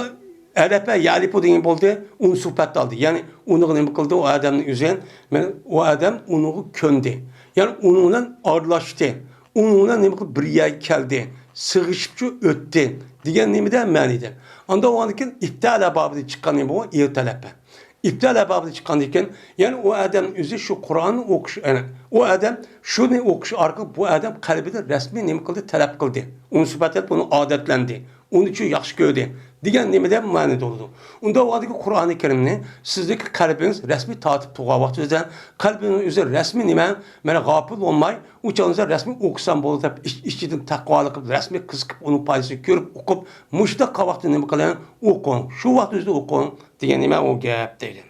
ئەلەپە يەلىپۇ دېگەن بولدى، ئۇنسۇلپەت ئالدى. يەنى ئۇنىڭغا نېمە قىلدى؟ ئۇ ئادەمنى ئۆزى، مەن، ئۇ ئادەم ئۇنىڭغا كۆندى. يەنى ئۇنىڭ بىلەن ئارىلاشتى. ئۇنىڭ بىلەن نېمە قىلىپ بىر يەرگە كەلدى. سىغىشىپچۇ ئۆتتى دېگەن نېمىدە مەنىدە. ئاندىن ئاندىن كېيىن ئىبتەلە بابىدىن چىققان نېمە بۇ؟ ئىغتەلەپە. ئىبتىلە بابىدىن چىققاندىن كېيىن، يەنى ئۇ ئادەم ئۆزى شۇ قۇرئاننى ئوقۇش، يەنى ئۇ ئادەم شۇنى ئوقۇش ئارقىلىق بۇ ئادەم قەلبىدە رەسمىي نېمە قىلدى؟ تەلەپ قىلدى. ئۇنى سۈپەت ئېلىپ، بۇنى ئادەتلەندى. ئۇنى شۇ ياخشى كۆردى. دېگەن نېمىدە مەنىدە بولىدۇ. ئۇنداق ۋاقىتتىكى قۇرئانى كەرىمنى سىزدىكى قەلبىڭىز رەسمىي تارتىپ تۇرغان ۋاقتىڭىزدا، قەلبىڭىز ئۆزى رەسمىي نېمە، مانا غاپىل بولماي، ئۇ چاغىڭىزدا رەسمىي ئوقۇسام بولدى دەپ، ئىچ-، ئىچىدىن تەقۋالىق قىلىپ، رەسمىي قىزىقىپ، ئۇنىڭ پايدىسىنى كۆرۈپ ئوقۇپ، مۇشۇنداق ۋاقىتتا نېمە قىلىڭ؟ ئوقۇڭ. شۇ ۋاقىت ئۆزىدە ئوقۇڭ دېگەن نېمە ئۇ گەپ دەيدۇ.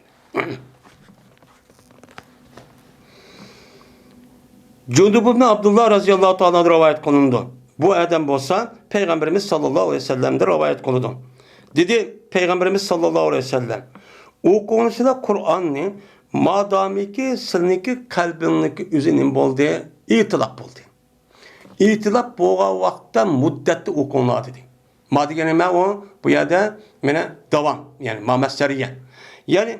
جۇندۇب ئىبن ئابدۇللا رازىياللاھۇ تائالا ئەنھۇ رىۋايەت قىلىنىدۇ. بۇ ئادەم بولسا پەيغەمبىرىمىز ساللاللاھۇ ئەلەيھى ۋەسەللەمدىن رىۋايەت قىلىدۇ. دېدى پەيغەمبىرىمىز ساللاللاھۇ ئەلەيھى ۋەسەللەم، ئوقۇڭلار قۇرئاننى، مادامىكى سىلىنىڭكى قەلبىڭلىكى ئۆزى نېمە بولدى؟ ئېتىلاپ بولدى. ئېتىلاپ بولغان ۋاقىتتا مۇددەتتە ئوقۇڭلار دېدى. ما دېگەن نېمە ئۇ؟ بۇ يەردە مانا داۋام، يەنى ما مەسدەرىيە. يەنى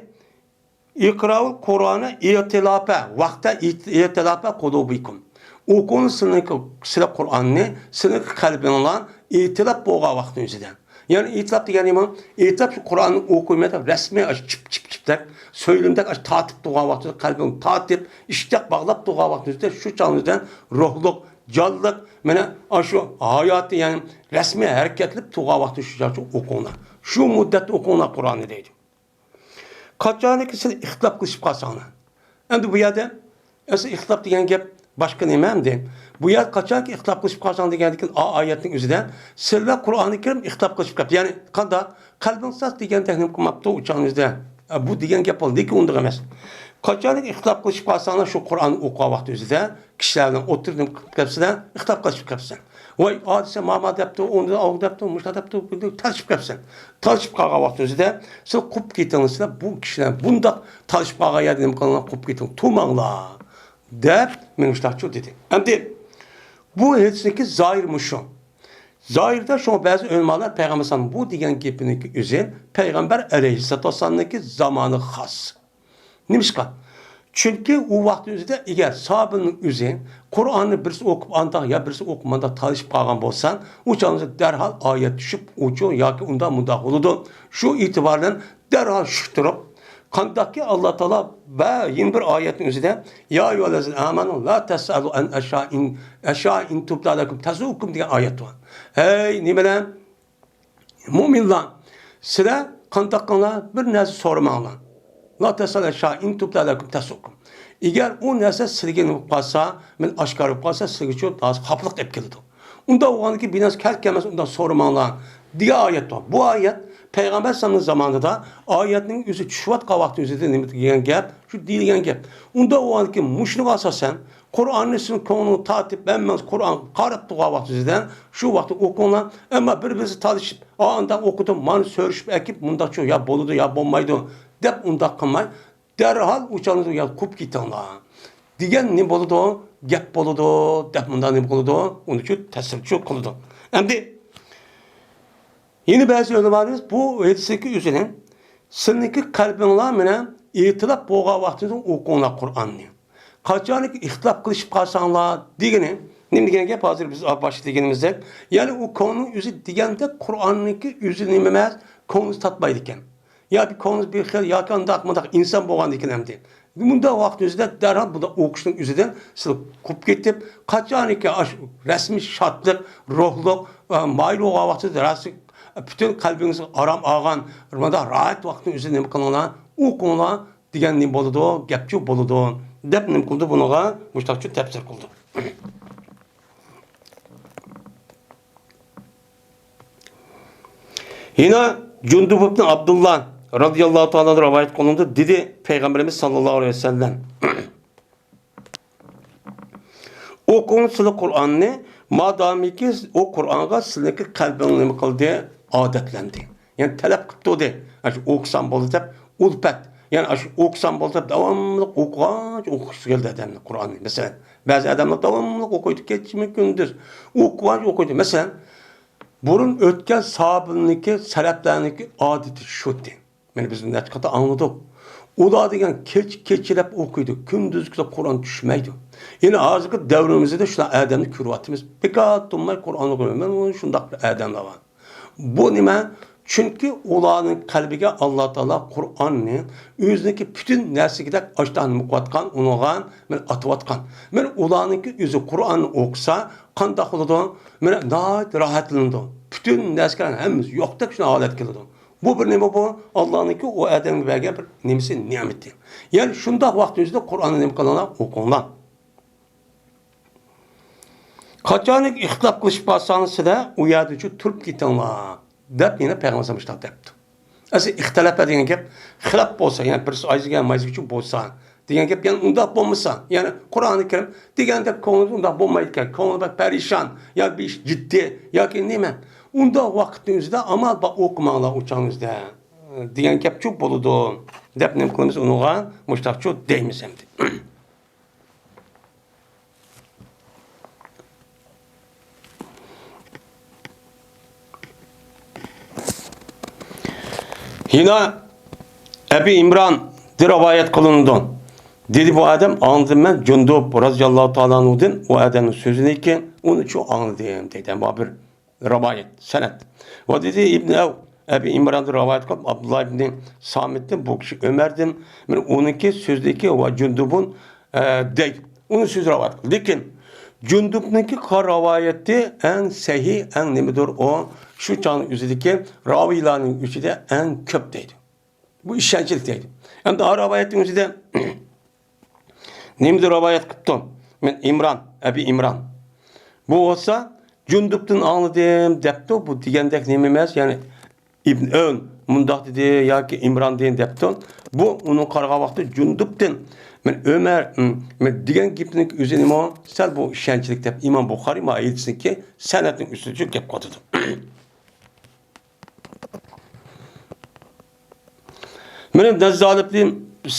ئىقرائۇل قۇرئانە ئىتىلاپە، ۋەقتە ئىت-، ئىتىلاپە قۇلۇبىكۇم. ئوقۇڭ سىلىنىڭكى، سىلە قۇرئاننى، سىلىنىڭكى قەلبىڭلار ئىتىلاپ بولغان ۋاقىتنىڭ ئۆزىدە. يەنى ئىتىلاپ دېگەن نېمە؟ ئىتىلاپ شۇ قۇرئاننى ئوقۇيمەن دەپ رەسمىي ئاشۇ چىپ، چىپ، چىپ دەپ، سۆيلىمىدەك ئاشۇ تارتىپ تۇرغان ۋاقتىدا، قەلبىڭ تارتىپ، ئىشتىياق باغلاپ تۇرغان ۋاقتىڭىزدا، شۇ چاغىڭىزدا روھلۇق، جانلىق، مانا ئاشۇ ھاياتى، يەنى رەسمىي ھەرىكەتلىنىپ تۇرغان ۋاقتى شۇ چاغ ئوقۇڭلار. شۇ مۇددەتتە ئوقۇڭلار قۇرئاننى دەيدۇ. قاچانكى سىلەر ئىختىلاپ قىلىشىپ قالساڭلار. ئەمدى بۇ يەردە ئەسلى ئىختىلاپ دېگەن گەپ باشقا نېمە ئەمدى؟ بۇ يەردە قاچانكى ئىختىلاپ قىلىشىپ قالساڭ دېگەندىن كېيىن ئا-، ئايەتنىڭ ئۆزىدە سىلەر قۇرئانى كەرىم ئىختىلاپ قىلىشىپ قاپتۇ. يەنى قانداق؟ قەلبىڭ ساز دېگەندەك نېمە قىلماپتۇ ئۇ چاغنىڭ ئۆزىدە. ئە، بۇ دېگەن گەپ بولدى، لېكىن ئۇنداق ئەمەس. قاچانكى ئىختىلاپ قىلىشىپ قالساڭلار شۇ قۇرئاننى ئوقۇغان ۋاقتى ئۆزىدە كىشىلەرنىڭ ئوتتۇرىدا نېمە قىلىپ كەپسىلەر؟ ئىختىلاپ قىلىشىپ كەپسىلەر. ۋاي، ئادىسە ماما دەپتۇ، ئۇنى ئاۋۇ دەپتۇ، مۇشۇنداق دەپتۇ، بۇنى تالىشىپ كەپسەن. تالىشىپ قالغان ۋاقتىڭىزدا سىلەر قوپۇپ كېتىڭلار، سىلەر بۇ كىشىلەر بۇنداق تالىشىپ قالغان يەردە نېمە قىلىڭلار، قوپۇپ كېتىڭ، تۇرماڭلار، دەپ مانا مۇشۇنداقچۇ دېدى. ئەمدى بۇ ھەدىسنىڭكى زاھىرى مۇشۇ. زاھىردا شۇڭا بەزى ئۆلىمالار پەيغەمبەر ئەلەيھىسسالام بۇ دېگەن گېپىنىڭكى ئۆزى پەيغەمبەر ئەلەيھىسسالاتۇ ۋەسسالامنىڭكى زامانىغا خاس. نېمىشقا؟ چۈنكى ئۇ ۋاقىتنىڭ ئۆزىدە ئەگەر ساھابىنىڭ ئۆزى قۇرئاننى بىرسى ئوقۇپ ئانداق يا بىرسى ئوقۇپ مانداق تالىشىپ قالغان بولسا، ئۇ چاغدا دەرھال ئايەت چۈشۈپ، ئۇچۇ ياكى ئۇنداق مۇنداق بولىدۇ. شۇ ئېتىبار بىلەن دەرھال شۈك تۇرۇپ، قانداقكى ئاللا تائالا ۋە يەنە بىر ئايەتنىڭ ئۆزىدە، يا ئەييۇھەللەزىنە ئامەنۇ لا تەسئەلۇ ئەن ئەشيائىن، ئەشيائىن تۇبدە لەكۇم تەسۇكۇم دېگەن ئايەت بار. ھەي، نېمىلەر؟ مۆمىنلار، سىلەر قانداق قىلىڭلار؟ بىر نەرسە سورىماڭلار. لا تەسئەلۇ ئەن ئەشيائىن تۇبدە لەكۇم تەسۇكۇم. ئەگەر ئۇ نەرسە سىلىگە نېمە بولۇپ قالسا، مەن ئاشكارا بولۇپ قالسا، سىلىگىچۇ خاپىلىق ئېلىپ كېلىدۇ. ئۇنداق بولغاندىكىن بىر نەرسە كەلسە كەلمەس ئۇنداق سورىماڭلار دېگەن ئايەت بار. بۇ ئايەت پەيغەمبەر ئەلەيھىسسالامنىڭ زامانىدا ئايەتنىڭ ئۆزى چۈشۈۋاتقان ۋاقتى ئۆزىدە نېمە دېگەن گەپ؟ شۇ دېيىلگەن گەپ. ئۇنداق بولغاندىكىن مۇشۇنىڭغا ئاساسەن قۇرئاننى سىزنىڭ كۆڭلىڭىز تارتىپ، ھەممىڭىز قۇرئانغا قاراپ تۇرغان ۋاقتىڭىزدا شۇ ۋاقىتتا ئوقۇڭلار. ئەمما بىر-بىرسى تالىشىپ، ئا، ئانداق ئوقۇدۇم، مانا سۆرۈشۈپ ئەكىپ، مۇنداقچۇ يا بولىدۇ يا بولمايدۇ دەپ ئۇنداق قىلماي، دەرھال ئۇ چاغدا يا قوپۇپ كېتىڭلار دېگەن نېمە بولىدۇ؟ گەپ بولىدۇ دەپ مۇنداق نېمە قىلىدۇ؟ ئۇنىچۇ تەسىرچۇ قىلىدۇ. ئەمدى يەنە بەزى ئۆلىمالىرىمىز بۇ ھەدىستىكى ئۆزىنى، سىلىنىڭكى قەلبىڭلار مەنە ئېتىلاپ بولغان ۋاقتىدا ئوقۇڭلار قۇرئاننى. قاچانكى ئىختىلاپ قىلىشىپ قالساڭلار دېگىنى، نېمە دېگەن گەپ؟ ھازىر بىز باشتا دېگىنىمىزدەك، يەنى ئۇ كۆڭلىنىڭ ئۆزى دېگەندەك قۇرئاننىڭكى ئۆزى نېمە ئەمەس، كۆڭلىسى تارتمايدىكەن. ياكى كۆڭلىسى بىر خىل، ياكى ئانداق مۇنداق ئىنسان بولغاندىكىن ئەمدى. مۇنداق ۋاقىتنىڭ ئۆزىدە دەرھال بۇنداق ئوقۇشنىڭ ئۆزىدىن سىز قوپۇپ كېتىپ، قاچانكى ئاش-، رەسمىي شادلىق، روھلۇق، ئە، مايىل بولغان ۋاقتىدا رەسمىي پۈتۈن قەلبىڭىزگە ئارام ئالغان، مۇنداق راھەت ۋاقىتنىڭ ئۆزىدە نېمە قىلىڭلار، ئوقۇڭلار دېگەن نېمە بولىدۇ، گەپچۇ بولىدۇ، دەپ نېمە قىلدى بۇنىڭغا مۇشتاقچۇ تەپسىر قىلدى. يەنە جۇندۇب ئىبن ئابدۇللا رازىياللاھۇ تائالا ئەنھۇ رىۋايەت قىلىنىدۇ، دېدى پەيغەمبىرىمىز ساللاللاھۇ ئەلەيھى ۋەسەللەم، ئوقۇڭ سىلى قۇرئاننى، مادامىكى ئۇ قۇرئانغا سىلىنىڭكى قەلبىڭ نېمە قىلدى؟ ئادەتلەندى. يەنى تەلەپ قىپتۇ دە، ئاشۇ ئوقۇسام بولدى دەپ، ئۈلپەت. يەنى ئاشۇ ئوقۇسام بولدى دەپ، داۋاملىق ئوقۇغانچە ئوقۇغۇسى كەلدى ئادەمنىڭ قۇرئاننى. مەسىلەن، بەزى ئادەملەر داۋاملىق ئوقۇيدۇ، كېچىمۇ كۈندۈز. ئوقۇغانچە ئوقۇيدۇ. مەسىلەن، بۇرۇن ئۆتكەن ساھابىلەرنىڭكى، سەلەفلەرنىڭكى ئادىتى شۇتى. مانا بىز نەچچە قېتىم ئاڭلىدۇق. ئۇلار دېگەن كېچە كېچىلەپ ئوقۇيدۇ، كۈندۈزكىدە قۇرئان چۈشمەيدۇ. يەنە ھازىرقى دەۋرىمىزدە شۇنداق ئادەمنى كۆرۈۋاتىمىز. بىكار تۇرماي قۇرئان ئوقۇيدۇ. مانا شۇنداق بىر ئادەملەر بار. بۇ نېمە؟ چۈنكى ئۇلارنىڭ قەلبىگە ئاللا تائالا قۇرئاننى ئۆزىنىڭكى پۈتۈن نەرسىگىدەك ئاشتاق نېمە قىلىۋاتقان، ئۇنىڭغا مانا ئاتىۋاتقان. مانا ئۇلارنىڭكى ئۆزى قۇرئاننى ئوقۇسا قانداق بولىدۇ؟ مانا ناھايىتى راھەتلىنىدۇ. پۈتۈن نەرسىگە ھەممىسى يوقتەك شۇنداق ھالەتكە كېلىدۇ. بۇ بىر نېمە بۇ؟ ئاللانىڭكى ئۇ ئادەمگە بەرگەن بىر نېمىسى، نېمىتى. يەنى شۇنداق ۋاقىتنىڭ ئۆزىدە قۇرئاننى نېمە قىلىڭلار؟ ئوقۇڭلار. قاچانكى ئىختىلاپ قىلىشىپ قالساڭلار سىلەر ئۇ يەردىچۇ تۇرۇپ كېتىڭلار دەپ يەنە پەيغەمبەر مۇشۇنداق دەپتۇ. ئەسلى ئىختىلاپە دېگەن گەپ خىلاپ بولسا، يەنى بىرسى ئايزىگەن مايزىگىچۇ بولسا دېگەن گەپ، يەنى ئۇنداق بولمىسا، يەنى قۇرئانى كەرىم دېگەندەك كۆڭلىدە ئۇنداق بولمايدىكەن، كۆڭلى بەك پەرىشان، يا بىر ئىش جىددىي ياكى نېمە، ئۇنداق ۋاقىتنىڭ ئۆزىدە ئامال بار ئوقۇماڭلار ئۇ چاغنىڭ ئۆزىدە دېگەن گەپچۇ بولىدۇ دەپ نېمە قىلىمىز ئۇنىڭغا؟ مۇشتاقچۇ دەيمىز ئەمدى. يەنە ئەبى ئىمراندىن رىۋايەت قىلىنىدۇ. دېدى بۇ ئادەم، ئاڭلىدىم مەن جۇندۇب رازىياللاھۇ تائالا ئەنھۇدىن ئۇ ئادەمنىڭ سۆزىنى، كېيىن ئۇنى شۇ ئاڭلىدىم دەيدۇ. بۇ بىر رىۋايەت، سەنەد. ۋە دېدى ئىبن ئەۋ، ئەبى ئىمراندىن رىۋايەت قىلىپ، ئابدۇللا ئىبنى سامىتتىن، بۇ كىشى ئۆمەردىن، مەن ئۇنىڭكى سۆزىدىكى ۋە جۇندۇبۇن، ئە، دەيدۇ. ئۇنىڭ سۆزى رىۋايەت قىلدى. لېكىن جۇندۇبنىڭكى قا-، رىۋايىتى ئەڭ سەھىھ، ئەڭ نېمىدۇر ئۇ، شۇ چاغنىڭ ئۆزىدىكى راۋىيلارنىڭ ئىچىدە ئەڭ كۆپ دەيدۇ. بۇ ئىشەنچلىك دەيدۇ. ئەمدى ئا رىۋايەتنىڭ ئۆزىدە نېمىدۇر رىۋايەت قىپتۇ؟ مەن ئىمران، ئەبى ئىمران. بۇ بولسا جۇندۇبتىن ئاڭلىدىم دەپتۇ. بۇ دېگەندەك نېمە ئەمەس، يەنى ئىبن ئۆن مۇنداق دېدى ياكى ئىمراندىن دەپتۇ. بۇ ئۇنىڭ قارىغان ۋاقتى جۇندۇبتىن، مەن ئۆمەر، مەن دېگەن گېپىنىڭ ئۆزى نېمە؟ سەل بۇ ئىشەنچلىك دەپ ئىمام بۇخارىي ماھىيەتسىنىڭكى سەنەدنىڭ ئۈستىدە كەپ قالىدۇ. مېنىڭ نەززالىبنى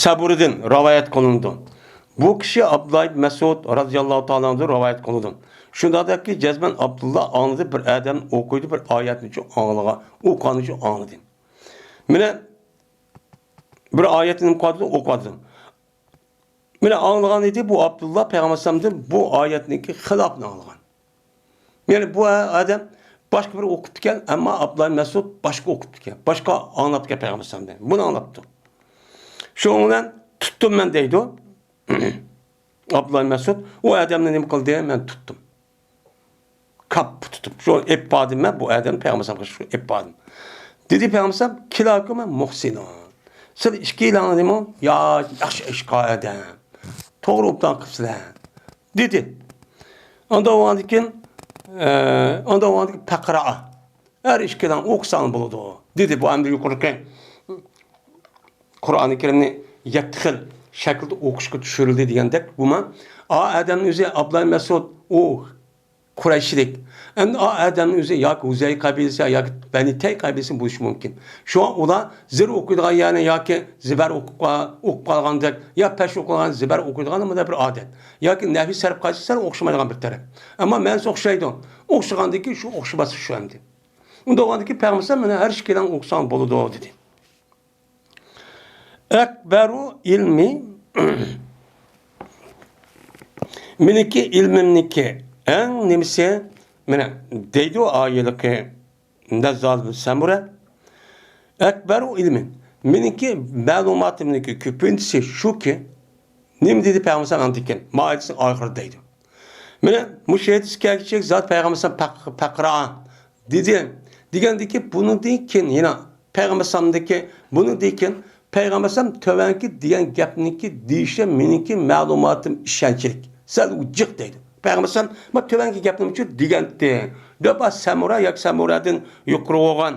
سەبۇرىدىن رىۋايەت قىلىنىدۇ. بۇ كىشى ئابدۇللا ئىبن مەسئۇد رازىياللاھۇ تائالا ئەنھۇدىن رىۋايەت قىلىدۇ. شۇنداقتەككى جەزمەن ئابدۇللا ئاڭلىدى، بىر ئادەم ئوقۇيدۇ، بىر ئايەتنى شۇ ئاڭلىغان، ئوقۇغاننى شۇ ئاڭلىدى. مېنى بىر ئايەتنى نېمە قىلىۋاتىدۇ؟ ئوقۇۋاتىدۇ. مېنى ئاڭلىغان ئىدى، بۇ ئابدۇللا پەيغەمبەر ئەلەيھىسسالامدىن بۇ ئايەتنىڭكى خىلاپىنى ئاڭلىغان. يەنى بۇ ئادەم باشقا بىر ئوقۇپتىكەن، ئەمما ئابدۇللا مەسئۇد باشقا ئوقۇپتىكەن، باشقا ئاڭلاپتىكەن پەيغەمبەر ئەلەيھىسسالامدىن. بۇنى ئاڭلاپتۇ. شۇنىڭ بىلەن تۇتتۇم مەن دەيدۇ. ئابدۇللا مەسئۇد ئۇ ئادەمنى نېمە قىلدى؟ مەن تۇتتۇم. كاپپا تۇتۇپ، شۇ ئېلىپ باردىم مەن، بۇ ئادەمنى پەيغەمبەر ئەلەيھىسسالامغا شۇ ئېلىپ باردىم. دېدى پەيغەمبەر ئەلەيھىسسالام، كىلاكۇما مۇھسىنۇن. سىلەر ئىككىيلەڭلار نېمە؟ يا، ياخشى ئىشقا ئادەم. توغرا ئوبدان قىپسىلەر. دېدى. ئاندىن بولغاندىن كېيىن، ئە، ئاندىن بولغاندىن كېيىن پەقرا. ھەر ئىككىلەڭ ئوقۇساڭ بولىدۇ. دېدى. بۇ ئەمدى يۇقىرىقى قۇرئانى كەرىمنى يەتتە خىل شەكىلدە ئوقۇشقا چۈشۈرۈلدى دېگەندەك، بۇمۇ ئا ئادەمنىڭ ئۆزى ئابدۇللا مەسئۇد، ئۇ قۇرەيشلىك. ئەمدى ئا ئادەمنىڭ ئۆزى ياكى ھۇزەي قەبىلىسى ياكى بەنى تەي قەبىلىسى بولۇشى مۇمكىن. شۇڭا ئۇلار زىر ئوقۇيدىغان يەرنى ياكى زىبەر ئوقۇپ قا-، ئوقۇپ قالغاندەك، يا پەش ئوقۇغان زىبەر ئوقۇيدىغان مۇنداق بىر ئادەت. ياكى نەھۋى سەرپ قايسى سەل ئوخشىمايدىغان بىر تەرەپ. ئەمما مەنىسى ئوخشايدۇ. ئوخشىغاندىن كېيىن شۇ ئوخشىماسلىق شۇ ئەمدى. ئۇنداق بولغاندىن كېيىن پەيغەمبەر مانا ھەر ئىككىلەڭ ئوقۇساڭ بولىدۇ دېدى. ئەكبەرۇ ئىلمى، مېنىڭكى ئىلمىمنىڭكى ئەڭ نېمىسى، مانا دەيدۇ ئايىلىقى نەززال سەمۇرە. ئەكبەرۇ ئىلمى، مېنىڭكى مەلۇماتىمنىڭكى كۆپىنچىسى شۇكى، نېمە دېدى پەيغەمبەر ئەلەيھىسسالام ئاندىن كېيىن؟ مائىدىسىنىڭ ئاخىرىدا دەيدۇ. مانا مۇشۇ ھەدىس كەلگۈچىلىك زات پەيغەمبەر ئەلەيھىسسالام پەق-، پەقرا دېدى. دېگەندىن كېيىن بۇنىڭدىن كېيىن يەنە پەيغەمبەر ئەلەيھىسسالامدىكى، بۇنىڭدىن كېيىن پەيغەمبەر ئەلەيھىسسالام تۆۋەنكى دېگەن گەپنىڭكى دېيىشى مېنىڭكى مەلۇماتىم ئىشەنچلىك. سەل جىق دەيدۇ. پەيغەمبەر ئەلەيھىسسالام ما تۆۋەنكى گەپنى مۇشۇ دېگەنتى دەپ، سەمۇرە ياكى سەمۇرەدىن يۇقىرى بولغان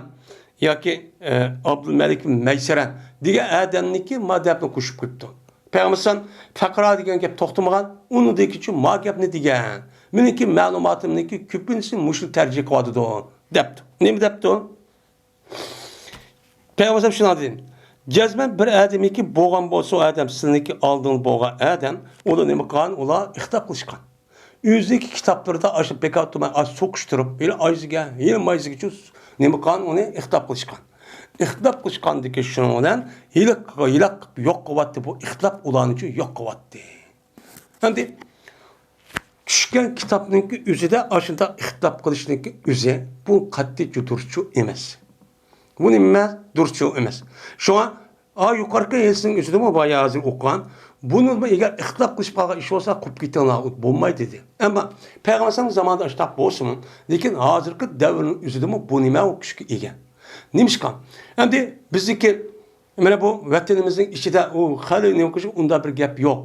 ياكى، ئە، ئابدۇلمەلىك مەيسەرە دېگەن ئادەمنىڭكى ما دەپنى قوشۇپ قويۇپتۇ. پەيغەمبەر ئەلەيھىسسالام پەقرا دېگەن گەپ توختىمىغان، ئۇنىڭدىن كېيىنچە ما گەپنى دېگەن. مېنىڭكى مەلۇماتىمنىڭكى كۆپىنچىسى مۇشۇنى تەرجىمە قىلىۋاتىدۇ، دەپتۇ. نېمە دەپتۇ؟ پەيغەمبەر ئەلەيھىسسالام شۇنداق دېدى. جەزمەن بىر ئادەمنىڭكى بولغان بولسا، ئۇ ئادەم سىلىنىڭكى ئالدىڭىز بولغان ئادەم، ئۇلار نېمە قىلغان؟ ئۇلار ئىختىلاپ قىلىشقان. ئۆزىنىڭكى كىتابلىرىدا ئاشۇ بىكار تۇرماي، ئاشۇ سوقۇشتۇرۇپ، ھېلى ئايزىگە، ھېلى مايزىگىچە نېمە قىلغان؟ ئۇنى ئىختىلاپ قىلىشقان. ئىختىلاپ قىلىشقاندىكى شۇنىڭ بىلەن ھېلىق، ھېلىق قىلىپ يوق قىلىۋەتتى. بۇ ئىختىلاپ ئۇلارنىچۇ يوق قىلىۋەتتى. ئەمدى چۈشكەن كىتابنىڭكى ئۆزىدە ئاشۇنداق ئىختىلاپ قىلىشنىڭكى ئۆزى بۇ قەتئىي دۇرۇسچۇ ئەمەس. بۇ نېمە؟ دۇرۇسچۇ ئەمەس. شۇڭا ئا يۇقىرىقى ھەدىسنىڭ ئۆزىدىمۇ بايا ھازىر ئوقۇغان، بۇنى ئەگەر ئىختىلاپ قىلىشىپ قالغان ئىش بولسا قوپۇپ كېتىڭلار، بولمايدۇ دېدى. ئەمما پەيغەمبەر ئەلەيھىسسالام زامانىدا ئاشۇنداق بولسىمۇ، لېكىن ھازىرقى دەۋرنىڭ ئۆزىدىمۇ بۇ نېمە ئۇ كۈچكە ئىگە. نېمىشقا؟ ئەمدى بىزنىڭكى مانا بۇ ۋەتىنىمىزنىڭ ئىچىدە ئۇ خېلى نېمە قىلىش ئۇنداق بىر گەپ يوق.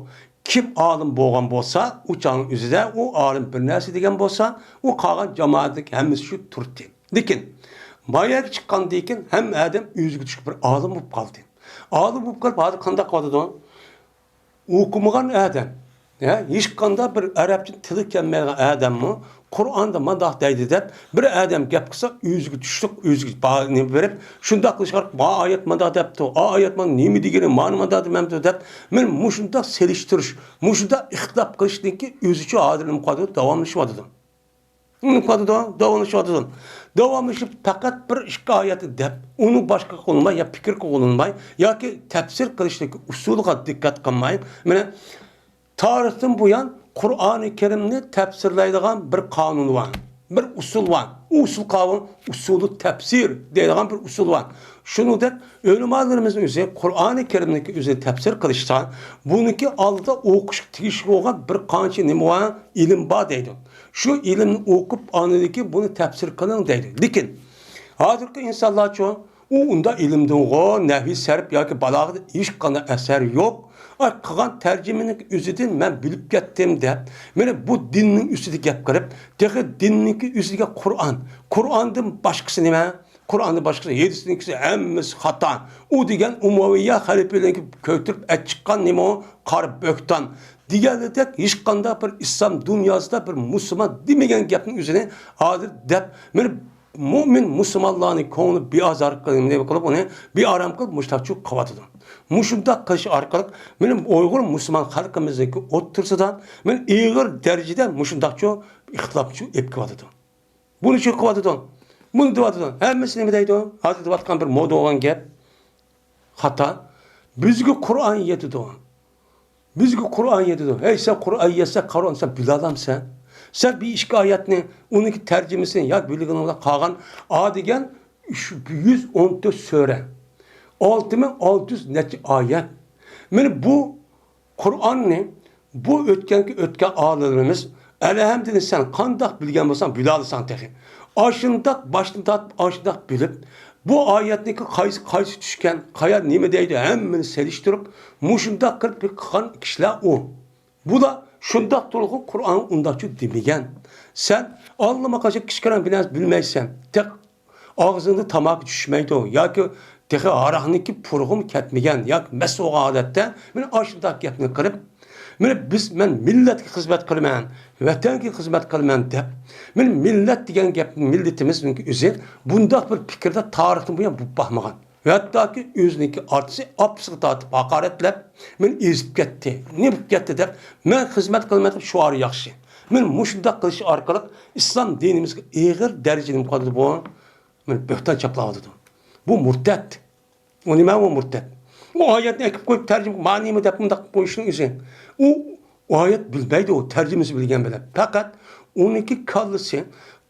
كىم ئالىم بولغان بولسا، ئۇ چاغنىڭ ئۆزىدە ئۇ ئالىم بىر نەرسە دېگەن بولسا، ئۇ قالغان جامائەتنىڭ ھەممىسى شۇ تۇرتتى. لېكىن بايا چىققاندىن كېيىن ھەممە ئادەم ئۆزىگە تۇشلۇق بىر ئالىم بولۇپ قالدى. ئالىم بولۇپ قېلىپ ھازىر قانداق قىلىۋاتىدۇ؟ ئوقۇمىغان ئادەم، ھە، ھېچقانداق بىر ئەرەبچە تىلى كەلمەيدىغان ئادەممۇ قۇرئاندا مانداق دەيدۇ دەپ، بىر ئادەم گەپ قىلسا، ئۆزىگە چۈشلۈك، ئۆزىگە باھانى بېرىپ، شۇنداق قىلىشقا، ما ئايەت مانداق دەپتۇ، ئا ئايەت مانا نېمە دېگىنى، مانا مانداق دېمەمدۇ دەپ، مانا مۇشۇنداق سېلىشتۇرۇش، مۇشۇنداق ئىختىلاپ قىلىشنىڭكى ئۆزىچۇ ھازىر نېمە قىلىۋاتىدۇ، داۋاملىشىۋاتىدۇ. نېمە قىلىۋاتىدۇ؟ داۋاملىشىۋاتىدۇ. داۋاملىشىپ پەقەت بىر ئىككى ئايەتنى دەپ، ئۇنى باشقا قىلماي يا پىكىر قىلىنماي ياكى تەپسىر قىلىشتىكى ئۇسۇلىغا دىققەت قىلماي، مانا، تارىختىن بۇيان قۇرئانى كەرىمنى تەپسىرلەيدىغان بىر قانۇن بار، بىر ئۇسۇل بار. ئۇ ئۇسۇل قانۇن، ئۇسۇلۇ تەپسىر دەيدىغان بىر ئۇسۇل بار. شۇنىڭدەك ئۆلىمالىرىمىزنىڭ ئۆزى قۇرئانى كەرىمنىڭكى ئۆزىنى تەپسىر قىلىشتا، بۇنىڭكى ئالدىدا ئوقۇشقا تېگىشلىك بولغان بىر قانچە نېمە بار، ئىلىم بار دەيدۇ. شۇ ئىلىمنى ئوقۇپ، ئاندىن كېيىن بۇنى تەپسىر قىلىڭ دەيدۇ. لېكىن ھازىرقى ئىنسانلارچۇ، ئۇ ئۇنداق ئىلىمدىنغۇ، نەھۋى سەرپ ياكى بالاغىدىن ھېچقانداق ئەسەر يوق. ئاي، قىلغان تەرجىمىنىڭ ئۆزىدىن مەن بىلىپ كەتتىم دەپ، مانا بۇ دىننىڭ ئۈستىدە گەپ قىلىپ، تېخى دىننىڭكى ئۆزىگە قۇرئان، قۇرئاندىن باشقىسى نېمە؟ قۇرئاندىن باشقىسى، ھەدىسنىڭكىسى ھەممىسى خاتا. ئۇ دېگەن ئۇمەۋىيە خەلىپىلىرىنىڭكى كۆتۈرۈپ ئەچىققان نېمە ئۇ؟ قارا بۆھتان. دېگەنلىكتەك، ھېچقانداق بىر ئىسلام دۇنياسىدا بىر مۇسۇلمان دېمىگەن گەپنىڭ ئۆزىنى ھازىر دەپ، مانا مۇئمىن مۇسۇلمانلارنى كۆڭلى بىئازار قىلىپ، نېمە قىلىپ، ئۇنى بىئارام قىلىپ، مۇشۇنداقچۇ قىلىۋاتىدۇ. مۇشۇنداق قىلىش ئارقىلىق مانا ئۇيغۇر مۇسۇلمان خەلقىمىزنىڭكى ئوتتۇرىسىدا مانا ئېغىر دەرىجىدە مۇشۇنداقچۇ ئىختىلاپچۇ ئېلىپ كېلىۋاتىدۇ. بۇنى شۇ قىلىۋاتىدۇ. بۇنى دەۋاتىدۇ. ھەممىسى نېمە دەيدۇ؟ ھازىر دەۋاتقان بىر مودا بولغان گەپ. خاتا. بىزگە قۇرئان يېتىدۇ. بىزگە قۇرئان يېتىدۇ. ھەي، سەن قۇرئان يەتسە، قۇرئان سەن بىلالامسەن؟ سەن بىر ئىككى ئايەتنى، ئۇنىڭكى تەرجىمىسىنى ياكى بىلگىنىڭ بىلەن قالغان ئا دېگەن يۈز ئون تۆت سۈرە. ئالتە مىڭ ئالتە يۈز نەچچە ئايەت. مانا بۇ قۇرئاننى بۇ ئۆتكەنكى ئۆتكەن ئالىملىرىمىز، ئەلھەمدۇلىللا، سەن قانداق بىلگەن بولساڭ، بىلالىسەن تېخى. ئاشۇنداق باشتىن تارتىپ، ئاشۇنداق بىلىپ، بۇ ئايەتنىڭكى قايسى، قايسى چۈشكەن، قايا نېمە دەيدۇ، ھەممىنى سېلىشتۇرۇپ، مۇشۇنداق قىلىپ بىر قىلغان كىشىلەر ئۇ. بۇلار شۇنداق تۇرغۇ قۇرئان ئۇنداقچۇ دېمىگەن. سەن ئاللىماقاشا كىچىككىنە بىر نەرسە بىلمەيسەن. تېخى ئاغزىڭدا تاماكا چۈشمەيدۇ ياكى تېخى ھاراقنىڭكى پۇرىقىمۇ كەتمىگەن ياكى مەست بولغان ھالەتتە، مانا ئاشۇنداق گەپنى قىلىپ، مانا بىز، مەن مىللەتكە خىزمەت قىلىمەن، ۋەتەنگە خىزمەت قىلىمەن دەپ، مانا مىللەت دېگەن گەپ، مىللىتىمىزنىڭ ئۆزى بۇنداق بىر پىكىردە تارىختىن بۇيان بولۇپ باقمىغان. ھەتتاكى ئۆزىنىڭكى ئاتىسى ئاپىسىغا تارتىپ ھاقارەتلەپ، مېنى ئېزىپ كەتتى، نېمە بولۇپ كەتتى دەپ، مەن خىزمەت قىلىمەن دەپ شوئار ياخشى. مانا مۇشۇنداق قىلىش ئارقىلىق ئىسلام دىنىمىزگە ئېغىر دەرىجىدە نېمە قىلىدۇ بۇ؟ مانا بۆھتان چاپلاۋاتىدۇ. بۇ مۇرتەت. ئۇ نېمە ئۇ مۇرتەت؟ ئۇ ئايەتنى ئەكىپ قويۇپ تەرجىمە، مانا نېمە دەپ مۇنداق قويۇشنىڭ ئۆزى. ئۇ ئايەت بىلمەيدۇ، ئۇ تەرجىمىسى بىلگەن بىلەن. پەقەت ئۇنىڭكى كاللىسى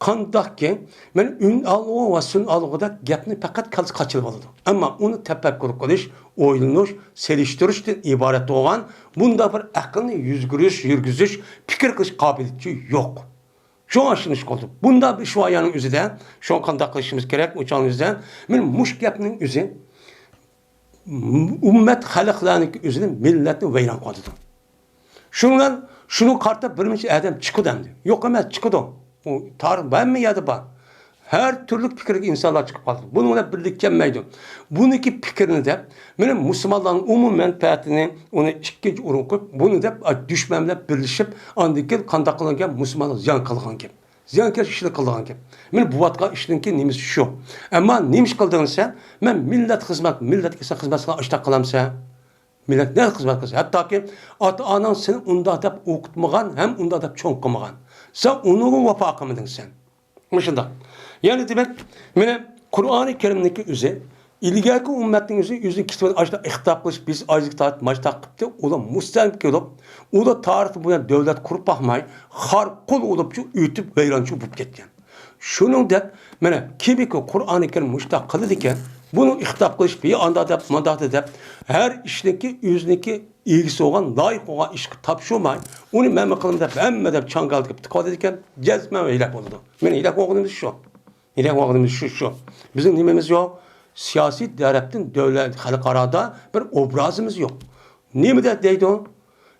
قانداقكى، مەن ئۈن ئالغۇ ۋە سۈن ئالغۇدەك گەپنى پەقەت كاللىسى قاچىلىۋالىدۇ. ئەمما ئۇنى تەپەككۇر قىلىش، ئويلىنىش، سېلىشتۇرۇشتىن ئىبارەت بولغان بۇنداق بىر ئەقىلنى يۈزگۈرۈش، يۈرگۈزۈش، پىكىر قىلىش قابىلىيىتى يوق. شۇڭا ئىشىنىش قىلدى. بۇنداق بىر ئىش بار يەرنىڭ ئۆزىدە، شۇڭا قانداق قىلىشىمىز كېرەك؟ ئۇ چاغنىڭ ئۆزىدە، مانا مۇشۇ گەپنىڭ ئۆزى ئۈممەت خەلقلەرنىڭكى ئۆزىنى، مىللەتنى ۋەيران قىلىۋاتىدۇ. شۇنىڭ بىلەن شۇنىڭغا قارىتا بىر نەچچە ئادەم چىقىدۇ ئەمدى. يوق ئەمەس، چىقىدۇ. ئۇ تارىخ ھەممە يەردە بار. ھەر تۈرلۈك پىكىرلىك ئىنسانلار چىقىپ قالىدۇ. بۇنىڭ بىلەن بىرلىككە كەلمەيدۇ. بۇنىڭكى پىكرىنى دەپ، مانا مۇسۇلمانلارنىڭ ئومۇمىي مەنپەئەتىنى ئۇنى ئىككىنچى ئورۇنغا قويۇپ، بۇنى دەپ، ئا، دۈشمەن بىلەن بىرلىشىپ، ئاندىن كېيىن قانداق قىلغان گەپ؟ مۇسۇلمانلارغا زىيان قىلغان گەپ. زىيانكەش ئىشنى قىلىدىغان گەپ. مانا بولۇۋاتقان ئىشنىڭكى نېمىسى شۇ. ئەمما نېمە ئىش قىلدىڭ دېسە، مەن مىللەت خىزمەت، مىللەتكە سەن خىزمەت قىلساڭ ئاشۇنداق قىلامسەن؟ مىللەت نېمە خىزمەت قىلسا؟ ھەتتاكى ئاتا-ئاناڭ سېنى ئۇنداق دەپ ئوقۇتمىغان ھەم ئۇنداق دەپ چوڭ قىلمىغان. سەن ئۇنىڭغا ۋاپا قىلمىدىڭ سەن. مۇشۇنداق. يەنى دېمەك، مانا قۇرئانى كەرىمنىڭكى ئۆزى، ئىلگەركى ئۈممەتنىڭ ئۆزى، ئۆزىنى كېتىۋېلىپ، ئاشۇنداق ئىختىلاپ قىلىشىپ، بىز ئايزىك تارتىپ، ماشتاق قىپتۇ، ئۇلار مۇستەملىكە بولۇپ، ئۇلار تارىختىن بۇيان دۆلەت قۇرۇپ باقماي، خار قۇل بولۇپچۇ ئۆتۈپ، ۋەيرانچۇ بولۇپ كەتكەن. شۇنىڭدەك، مانا، كىمكى قۇرئانى كەرىم مۇشۇنداق قىلىدىكەن، بۇنى ئىختىلاپ قىلىشىپ، يا ئانداق دەپ، مۇنداق دەپ، ھەر ئىشنىڭكى ئۆزىنىڭكى ئىگىسى بولغان، لايىق بولغان ئىشقا تاپشۇرماي، ئۇنى مەنمۇ قىلىمەن دەپ، ھەممە دەپ چاڭگال تىكىپ تىقىۋاتىدىكەن، جەزمەن ھېلاك بولىدۇ. مانا ھېلاك بولغىنىمىز شۇ. ھېلاك بولغىنىمىز شۇ، شۇ. بىزنىڭ نېمىمىز يوق؟ سىياسىي تەرەپتىن دۆلەت، خەلقئارادا بىر ئوبرازىمىز يوق. نېمە دە-، دەيدۇ؟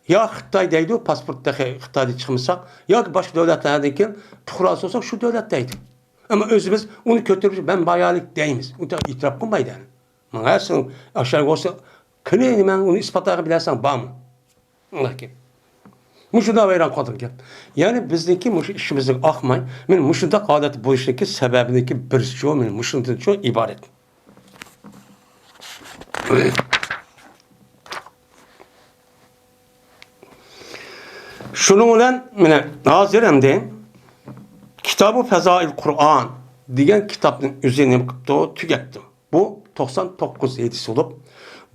يا خىتاي دەيدۇ، پاسپورت تېخى خىتايدا چىقمىساق، ياكى باشقا دۆلەتلەردىن كېلىن پۇقراسى بولساق، شۇ دۆلەت دەيدۇ. ئەمما ئۆزىمىز ئۇنى كۆتۈرۈپ، مەن بايالىق دەيمىز. ئۇنى تېخى ئېتىراپ قىلمايدۇ يەنى. ماڭا سەن ئاشۇ بولسا، قېنى نېمە، ئۇنى ئىسپاتلارغا بىلەرسەن، بارمۇ؟ ئۇنداق گەپ. مۇشۇنداق ۋەيران قىلىدىغان گەپ. يەنى بىزنىڭكى مۇشۇ ئىشىمىزنىڭ ئاقماي، مانا مۇشۇنداق ھالەتتە بولۇشىدىكى سەۋەبىنىڭكى بىرسىچۇ، مانا مۇشۇندىنچۇ ئىبارەت. شۇنىڭ بىلەن مانا ھازىر ئەمدى كىتابۇ پەزائىل قۇرئان، دېگەن كىتابنىڭ ئۆزى نېمە قىپتۇ؟ تۈگەتتى. بۇ توقسان توققۇز ھەدىس بولۇپ،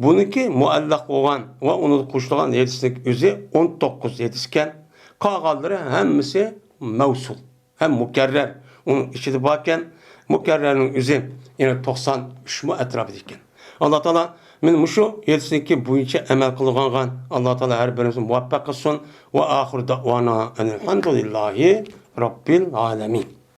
بۇنىڭكى مۇئەللەق بولغان ۋە ئۇنىڭغا قوشۇلغان ھەدىسنىڭ ئۆزى ئون توققۇز ھەدىس ئىكەن. قالغانلىرى ھەممىسى مەۋسۇل ھەم مۇكەررەر. ئۇنىڭ ئىچىدە باركەن، مۇكەررەرنىڭ ئۆزى يەنە توقسان ئۈچ مۇ ئەتراپىدا ئىكەن. ئاللا تائالا مېنى مۇشۇ ھەدىسنىڭكى بويىچە ئەمەل قىلغانغا ئاللا تائالا ھەر بىرىمىزنى مۇۋەپپەق قىلسۇن. ۋە ئاخىر دەئۋانا ئەنىل ھەمدۇلىللاھى رەببىل ئالەمىن.